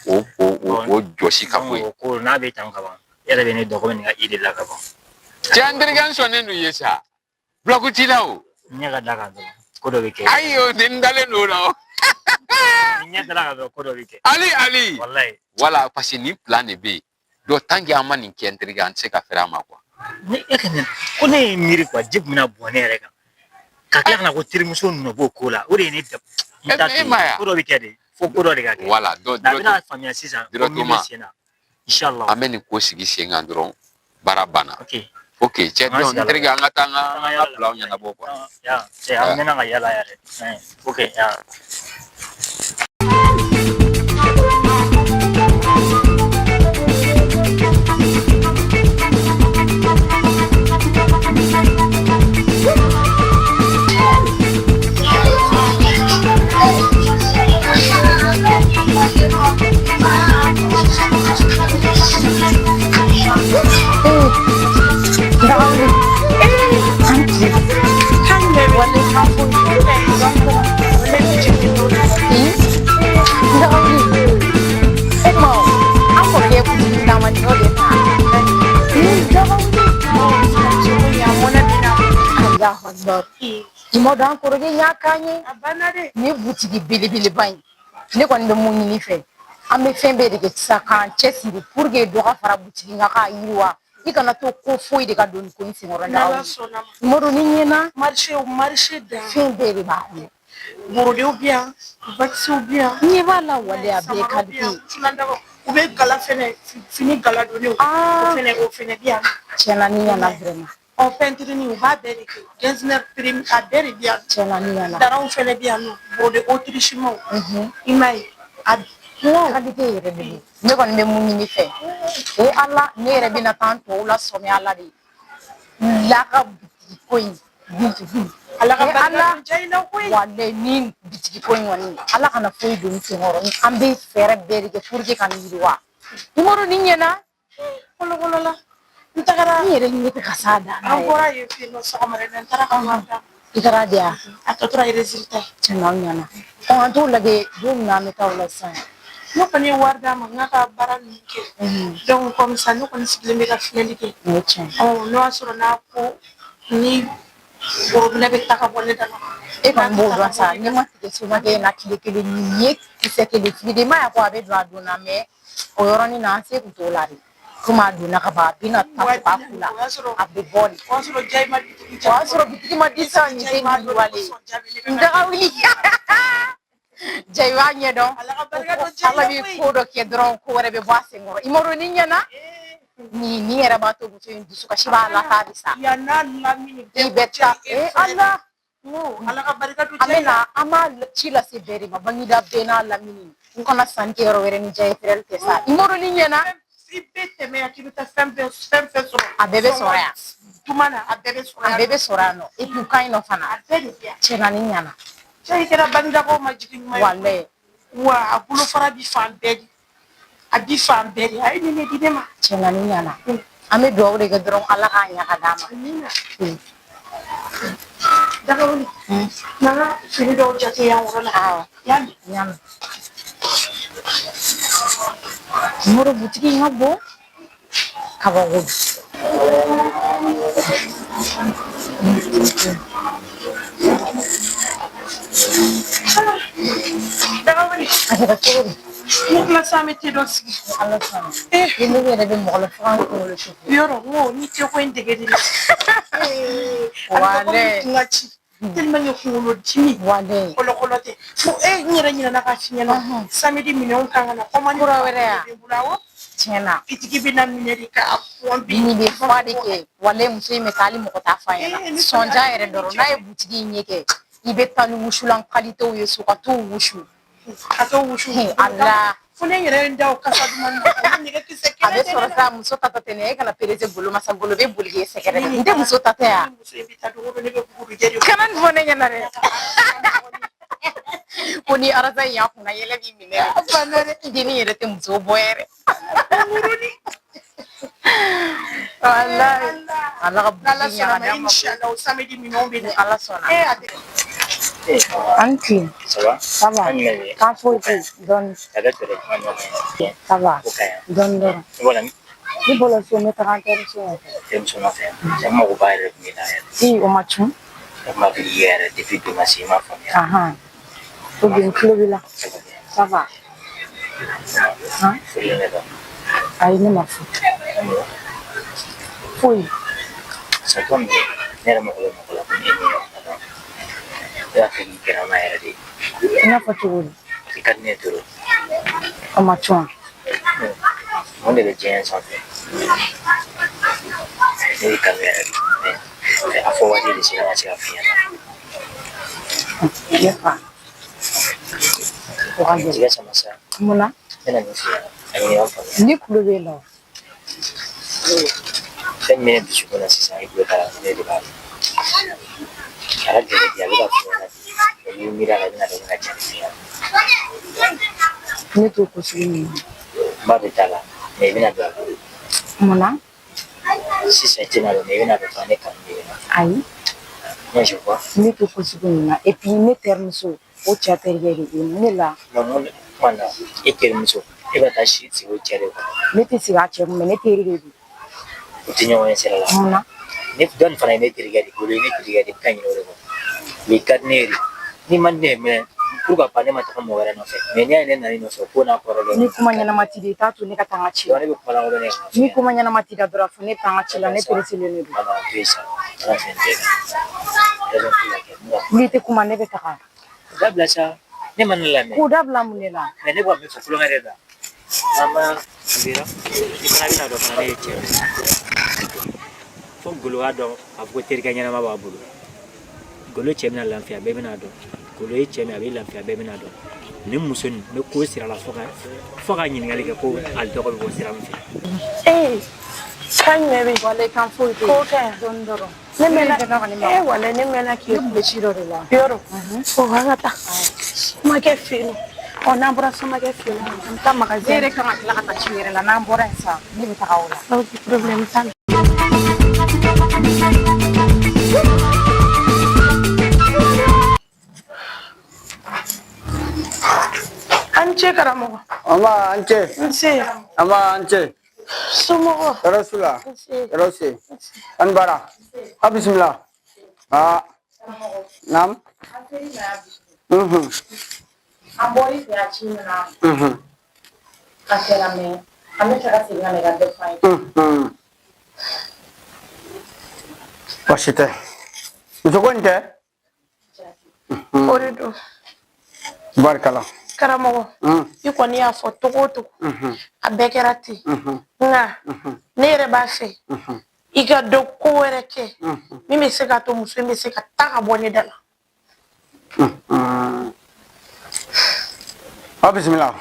o jɔsi ka bɔ yen. O ko n'a bɛ tan ka ban, e yɛrɛ bɛ ne dɔn komi nin ka i de la ka ban. Cɛ, n terikɛ, n sɔnnen don i ye sa. Blague t'i la o. N ɲɛ ka da kan dɔrɔn, ko dɔ bɛ kɛ. Ayi, o de n dalen don o la o. Ni ɲɛ dara kan dɔrɔn ko dɔ bɛ kɛ. Ali Ali. Walayi. Voilà, parce que nin plan de bɛ yen. Donc tant que an ma nin kɛ n terikɛ, an tɛ se ka fɛrɛ a ma quoi. Ne e ka nin ko ne ye miiri quoi, ji tun bɛna bɔn ne yɛrɛ kan. Ka tila ka na ko terimuso nɔ b'o ko la, o de ye ne da. N t'a to E ma yen. ye Ko dɔ bɛ kɛ de, fo ko dɔ de ka kɛ. Voilà, donc A bɛna faamuya sisan ko min bɛ directement sen na. Inshallah. An bɛ nin ko sigi sen kan dɔrɔn, baara banna. Ok. Ok, cɛ, An ka donc sigi a n la. terikɛ, an ka taa an ka An ka an ka yala la. planw ɲɛnabɔ quoi. Ya, cɛ, an mɛnna ka yala yɛrɛ. Ok, ya. I ma dɔn an kɔrɔkɛ y'a k'an ye nin ye butigi belebeleba in. Ne kɔni bɛ mun ɲini fɛ, an bɛ fɛn bɛɛ de kɛ sisan k'an cɛsiri pour que dɔ ka fara butigi in kan k'a yiriwa. I kana to ko foyi de ka don nin ko in senkɔrɔ. N'Ala sɔnna ma. Mɔdɔ ni ɲɛna Marché o marché dan. Fɛn bɛɛ de b'a kɔnɔ. Borodew bɛ yan, vakisiw bɛ yan. Ɲɛ b'a la wale a bɛɛ Samaraw bɛ yan, qualité. wusulan u bɛ gala fɛnɛ, fini gala donnenw. O fɛnɛ bɛ yan. Tiɲɛna ni ɲɛna vraiment. Ɔ, peinture ni u b'a bɛɛ de kɛ. Getzner prime a bɛɛ de bɛ yan. Tiɲɛna ni ɲɛna. Daraw fɛnɛ bɛ yan nɔ, brodé autriche-maw. I m'a ye. A Qualité yɛrɛ de don. Ne kɔni bɛ mun ɲini fɛ, o Ala, ne yɛrɛ bɛna taa n tɔw lasɔmi Ala de la ka bitigi ko in bitigi. Ala ka Eh, barika Ala don ja in na koyi. Walayi, ni bitigi ko in kɔni, Ala kana foyi don n senkɔrɔ. An bɛ fɛɛrɛ bɛɛ de kɛ pour que ka nin yiriwa. Umaru, ni ɲɛna. Kɔlɔkɔlɔ la. N tagara. N yɛrɛ ɲɛ tɛ ka s'a dan na An yɛrɛ. bɔra yen fɛ yen nɔ sɔgɔmada in na, n taara ka wari d'a ma. I taara di yan. A tɔ tora résultat ye. Tiɲɛna, o ɲɛna. Ɔ, an t'o lajɛ don min na an bɛ taa o la sisan. Ne kɔni ye wari d'a ma n k'a ka baara ninnu kɛ. Donc comme ça ne kɔni sigilen bɛ ka filɛli kɛ. O ye tiɲɛ. Ɔ, n'o y'a sɔrɔ n'a ko ni worobinɛ bɛ ta ka bɔ ne da la. E kɔni b'o dɔn sa, ne ma tigɛ somakɛ in na tile kelen nin ye kisɛ kelen fili de. I m'a ye ko a bɛ don a donna mɛ o yɔrɔnin na an se kun t'o la de. Komi a donna ka ban, a bɛna ta fo k'a ku la, a bɛ bɔ de. O y'a sɔrɔ ja in ma bitigi O y'a sɔrɔ bitigi ma di sisan, nin tɛ nin wale. N daga wuli. Ja i b'a ɲɛdɔn. Ala bɛ ko dɔ kɛ dɔrɔn, ko wɛrɛ bɛ bɔ a senkɔrɔ. I ma dɔn ni ɲɛna. Nin yɛrɛ b'a to muso in dusukasi b'a la k'a bɛ sa. Yan n'a lamini. I bɛ taa ee Ala. Ala ka barika don An bɛ na an b'a ci lase bɛɛ de ma, Baginda bɛɛ n'a lamini. U kana sanni kɛ yɔrɔ wɛrɛ ni Diya ye frère tɛ sa. I ma dɔn ni ɲɛna. I bɛ tɛmɛ yan k'i bɛ taa fɛn fɛn fɛn fɛn sɔrɔ. A bɛɛ bɛ sɔrɔ yan. Tuma na a bɛɛ bɛ sɔrɔ A yan. bɛɛ bɛ sɔrɔ yan nɔ. Et puis u ka ɲi nɔ fana. A bɛɛ de bɛ yan. Tiɲɛna ni ɲɛna. Cɛ, i kɛra Bangindakaw ma jigin ɲuman ye. Walayi. Wa a bolofara bi fan bɛɛ de. A bi fan bɛɛ de. A ye nin de di ne ma. Tiɲɛna ni ɲɛna. An bɛ dugawu de kɛ dɔrɔn, Ala k'a ɲɛ ka d'an ma. Amina. Dagawuli. N'an ka fini dɔw jate yan yɔrɔ la. Awɔ. Y'a mɛn. N y'a mɛn. Moro butigi in ka bon. Kabako. Dagawuli. A kɛra cogo di? Ne tila sisan, an bɛ te dɔ sigi. Ala sɔnna. Ni ne yɛrɛ bɛ mɔgɔ la fo k'an kunkolo su. Yɔrɔ n ko ni teko in dege de la. A bɛ kɛ komi kun ka ci. Tellement que kunkolo dimi. Walayi. Kɔlɔkɔlɔ tɛ. Fo e n yɛrɛ ɲinɛna k'a f'i ɲɛna. Samedi minɛnw kan ka na. Commande Kura wɛrɛ ya? bɛ n bolo awɔ. Tiɲɛna. Bitigi bɛ na minɛ de k'a pɔnpi. Nin bɛ fa de kɛ. Walayi, muso in bɛ taa hali mɔgɔ t'a f'a ɲɛna. Sɔnja yɛrɛ dɔrɔn n'a ye butigi in ɲɛ kɛ, i bɛ taa ni wusulan qualitéw ye so ka t'o wusu. Ka t'o wusu. Ala. Fo ne yɛrɛ ye n da o kasa duman na. O bɛ nɛgɛ kisɛ A bɛ kelen tɛ sɔrɔ ne la. sa, muso ta tɛ ne e kana perese golo ma sa, golo bɛ boli k'e sɛgɛrɛ dɛ. N tɛ muso ta tɛ yan. Muso in bɛ taa don o don ne bɛ bugurijɛ de. Kana nin fɔ ne ɲɛna dɛ. Ko ni arasa in y'a kunna yɛlɛ b'i minɛ dɛ. Denni yɛrɛ tɛ muso bɔ yɛrɛ. Walayi. Ala ka N'Ala butigi ɲɛ sɔnna ka ma d'an ma. inshallah o samedi minɛnw bɛ na. Ni Ala sɔnna. Eh, a tɛ An tilen. Ça va? Ça va. An minɛ. K'an foyi tɛ yen dɔɔni. A bɛ tɛrɛ kuma ɲɔgɔn ye. Ça va. O ka ɲi. Dɔɔni dɔrɔn. I bɔra min? Ne bɔra so, n bɛ taga n terimuso nɔfɛ. Terimuso nɔfɛ. Cɛ mago b'a yɛrɛ tun bɛ na yɛrɛ. I o ma cun. Ne tun b'a fɛ k'i yɛrɛ depuis bi ma se i m'a faamuya. Ahan. O bi n tulo b'i la. Ça va? Han? Ayi, ne ma fo. Foyi. Ça tombe bien. Ne yɛrɛ mago bɛ mɔgɔ la ko ne ye min ye ne b'a fɛ k'i gɛrɛ an na yɛrɛ de. I n'a fɔ cogo di? I ka di ne ye trop. O ma cun. Mun de bɛ diɲɛ sanfɛ? Ne b'i kanu yɛrɛ de. Mais a fɔ waati de sera ka se ka f'i ɲɛna. Ne fa. O ka gɛlɛn. Tigɛ sama sa. Mun na? Ne bɛna min f'i ɲɛna. A ɲini ka faamuya. Ne tulo b'e la o. Fɛn min bɛ ne dusukun na sisan i tulo t'a la ne de b'a dɔn. A ka gɛlɛn bi a bɛ ka f'i ɲɛna bi. Mais n'i miiri a la i bɛna dɔn bɛna tiɲɛ f'i ɲɛna. Ne t'o ko sugu ninnu. N b'a dɔn i t'a la mais i bɛna don a la. Mun na? Sisan i tɛna dɔn mais i bɛna dɔn fana ne kanu de bɛ na. Ayi. Moi je vois. Ne t'o ko sugu ninnu na. Et puis ne terimuso o cɛ terikɛ de bɛ yen ne la. Mais mun kuma na e terimuso e bɛ taa si sigi o cɛ de kɔnɔ. Ne tɛ sigi a cɛ kun mais ne teri de don. U tɛ ɲɔgɔn ye sira la. Mun na? Ne dɔ nin fana ye ne terikɛ de ye, olu ye ne terikɛ de ye, i bɛ ka ɲinɛ o de kɔ. Mais i ka di ne ye de. N'i man di ne ye mais pourquoi pas ne ma taga mɔgɔ wɛrɛ nɔfɛ. Mais n'i y'a ye ne nana i nɔfɛ ko n'a kɔrɔ dɔn. Ni kuma ɲɛnama t'i da i t'a to ne ka taa n ka ci la. Ne bɛ kuma lankolon de kan. Ni kuma ɲɛnama t'i da dɔrɔn a fɔ ne bɛ taa n ka ci la, ne pereselen de don. Voilà, to yen sa. Ala fɛn tɛ. Raison pour laquelle n ka N'i tɛ kuma ne bɛ taga. Dabila sa. Ne ma ne lamɛn. K'o dabila mun de la? Mais ne bɛ ka min fɔ kulonkɛ de la. Mama, Zira, i fana bɛna dɔn fana ne ye cɛ ye. Fo golo k'a dɔn k'a fɔ ko terikɛ ɲɛnama b'a bolo. Golo cɛ bɛna lafiya bɛɛ bɛna dɔn. Golo ye cɛ min a bɛ lafiya bɛɛ bɛna dɔn. Nin muso nin n bɛ ko sira la fo ka ɲininkali kɛ ko ale tɔgɔ bɛ bɔ sira min fɛ. Ee, kan jumɛn bɛ yen? Walayi kan foyi tɛ yen. Ko kɛ yan. Dɔɔni dɔrɔn. Ne mɛnna ee walayi ne mɛnna k'i Ne tun bɛ ci dɔ de la. Yɔrɔ o an ka taa Somakɛ fɛ yen nɔ. Ɔ n'an bɔra Somakɛ fɛ yen nɔ an bɛ taa magasin. Ne yɛrɛ kan ka tila ka taa ci yɛrɛ la n'an bɔra yen sisan ne bɛ taga o la. Ok, problème t'a la. An ce karamɔgɔ. Nba an ce. Nse. Nba an ce. Somɔgɔw. Tɔɔrɔ s'u la. Tɔɔrɔ si. An bara. A bisimila. Aa. Naam. An bɔr'i fɛ yan ci min na. A kɛra mais an bɛ fɛ ka segin ka na i ka dɔ f'an ye. Baasi tɛ. Muso ko in tɛ? O de don. Barikala. Karamɔgɔ, i kɔni y'a fɔ togo o togo, a bɛɛ kɛra ten. Nka ne yɛrɛ b'a fɛ i ka dɔ ko wɛrɛ kɛ min bɛ se k'a to muso in bɛ se ka taa ka bɔ ne da la. Aw bisimila.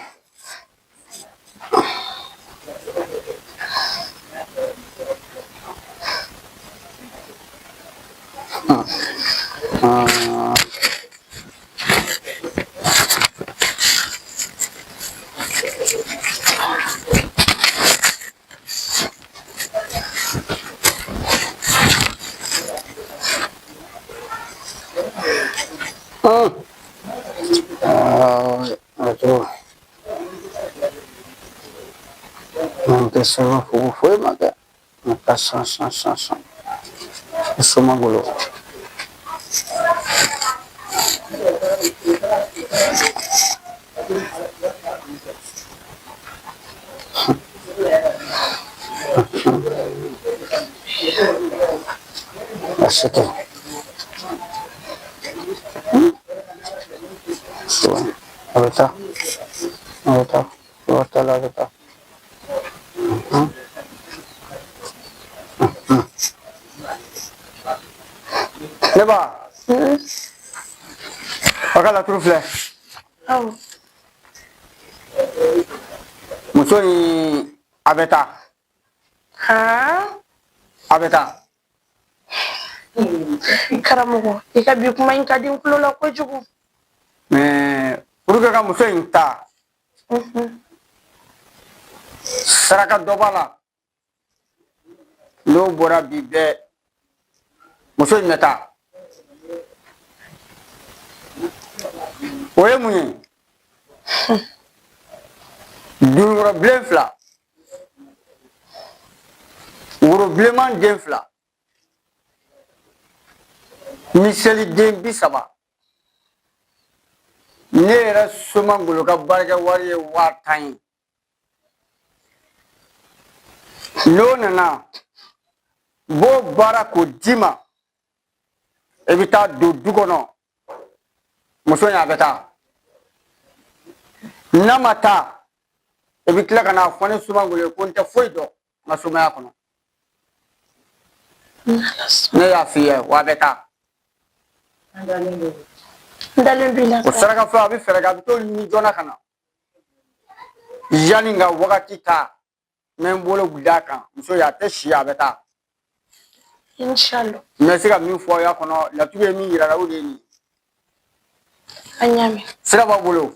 N tɛ sɛbɛn foyi foyi ma kɛ n ka san san san san soma bolo. Baasi tɛ. A bɛ taa a bɛ taa a bɛ taa a bɛ taa. Ne ba. A ka laturu filɛ. Muso in a bɛ taa. A bɛ taa. Karamɔgɔ, i ka bi kuma in ka di n tulo la kojugu. Mais pour que ka muso in ta, saraka dɔ b'a la. N'o bɔra bi bɛɛ, muso in bɛ taa. O ye mun ye? Dununkɔrɔ bilen 2, woro bilenman den 2, miseli den 30, Ne yɛrɛ Soma Ngolo ka baarakɛ wari ye 50,000 ye. N'o nana, n b'o baara k'o d'i ma. I bɛ taa don du kɔnɔ. Muso in a bɛ taa. N'a ma taa, i bɛ tila ka n'a fɔ ne Soma Ngolo ye ko n tɛ foyi dɔn n ka somaya kɔnɔ. Ne y'a f'i ye wa a bɛ taa. N dalen b'i la. O saraka fila a bɛ fɛɛrɛ kɛ a bɛ t'o ɲini joona ka na. Yanni n ka wagati ta, n bɛ n bolo d'a kan muso ye a tɛ si a bɛ taa. Inshallah. N bɛ se ka min fɔ aw y'a kɔnɔ laturu ye min yira la o de ye nin ye. An y'a mɛn. Sira b'aw bolo.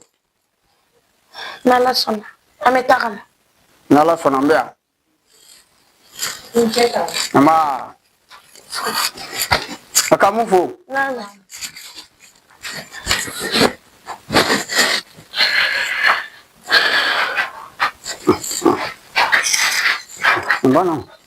N'Ala sɔnna an bɛ taa ka na. N'Ala sɔnna n bɛ yan. Nba. A ka mun fo? N banna.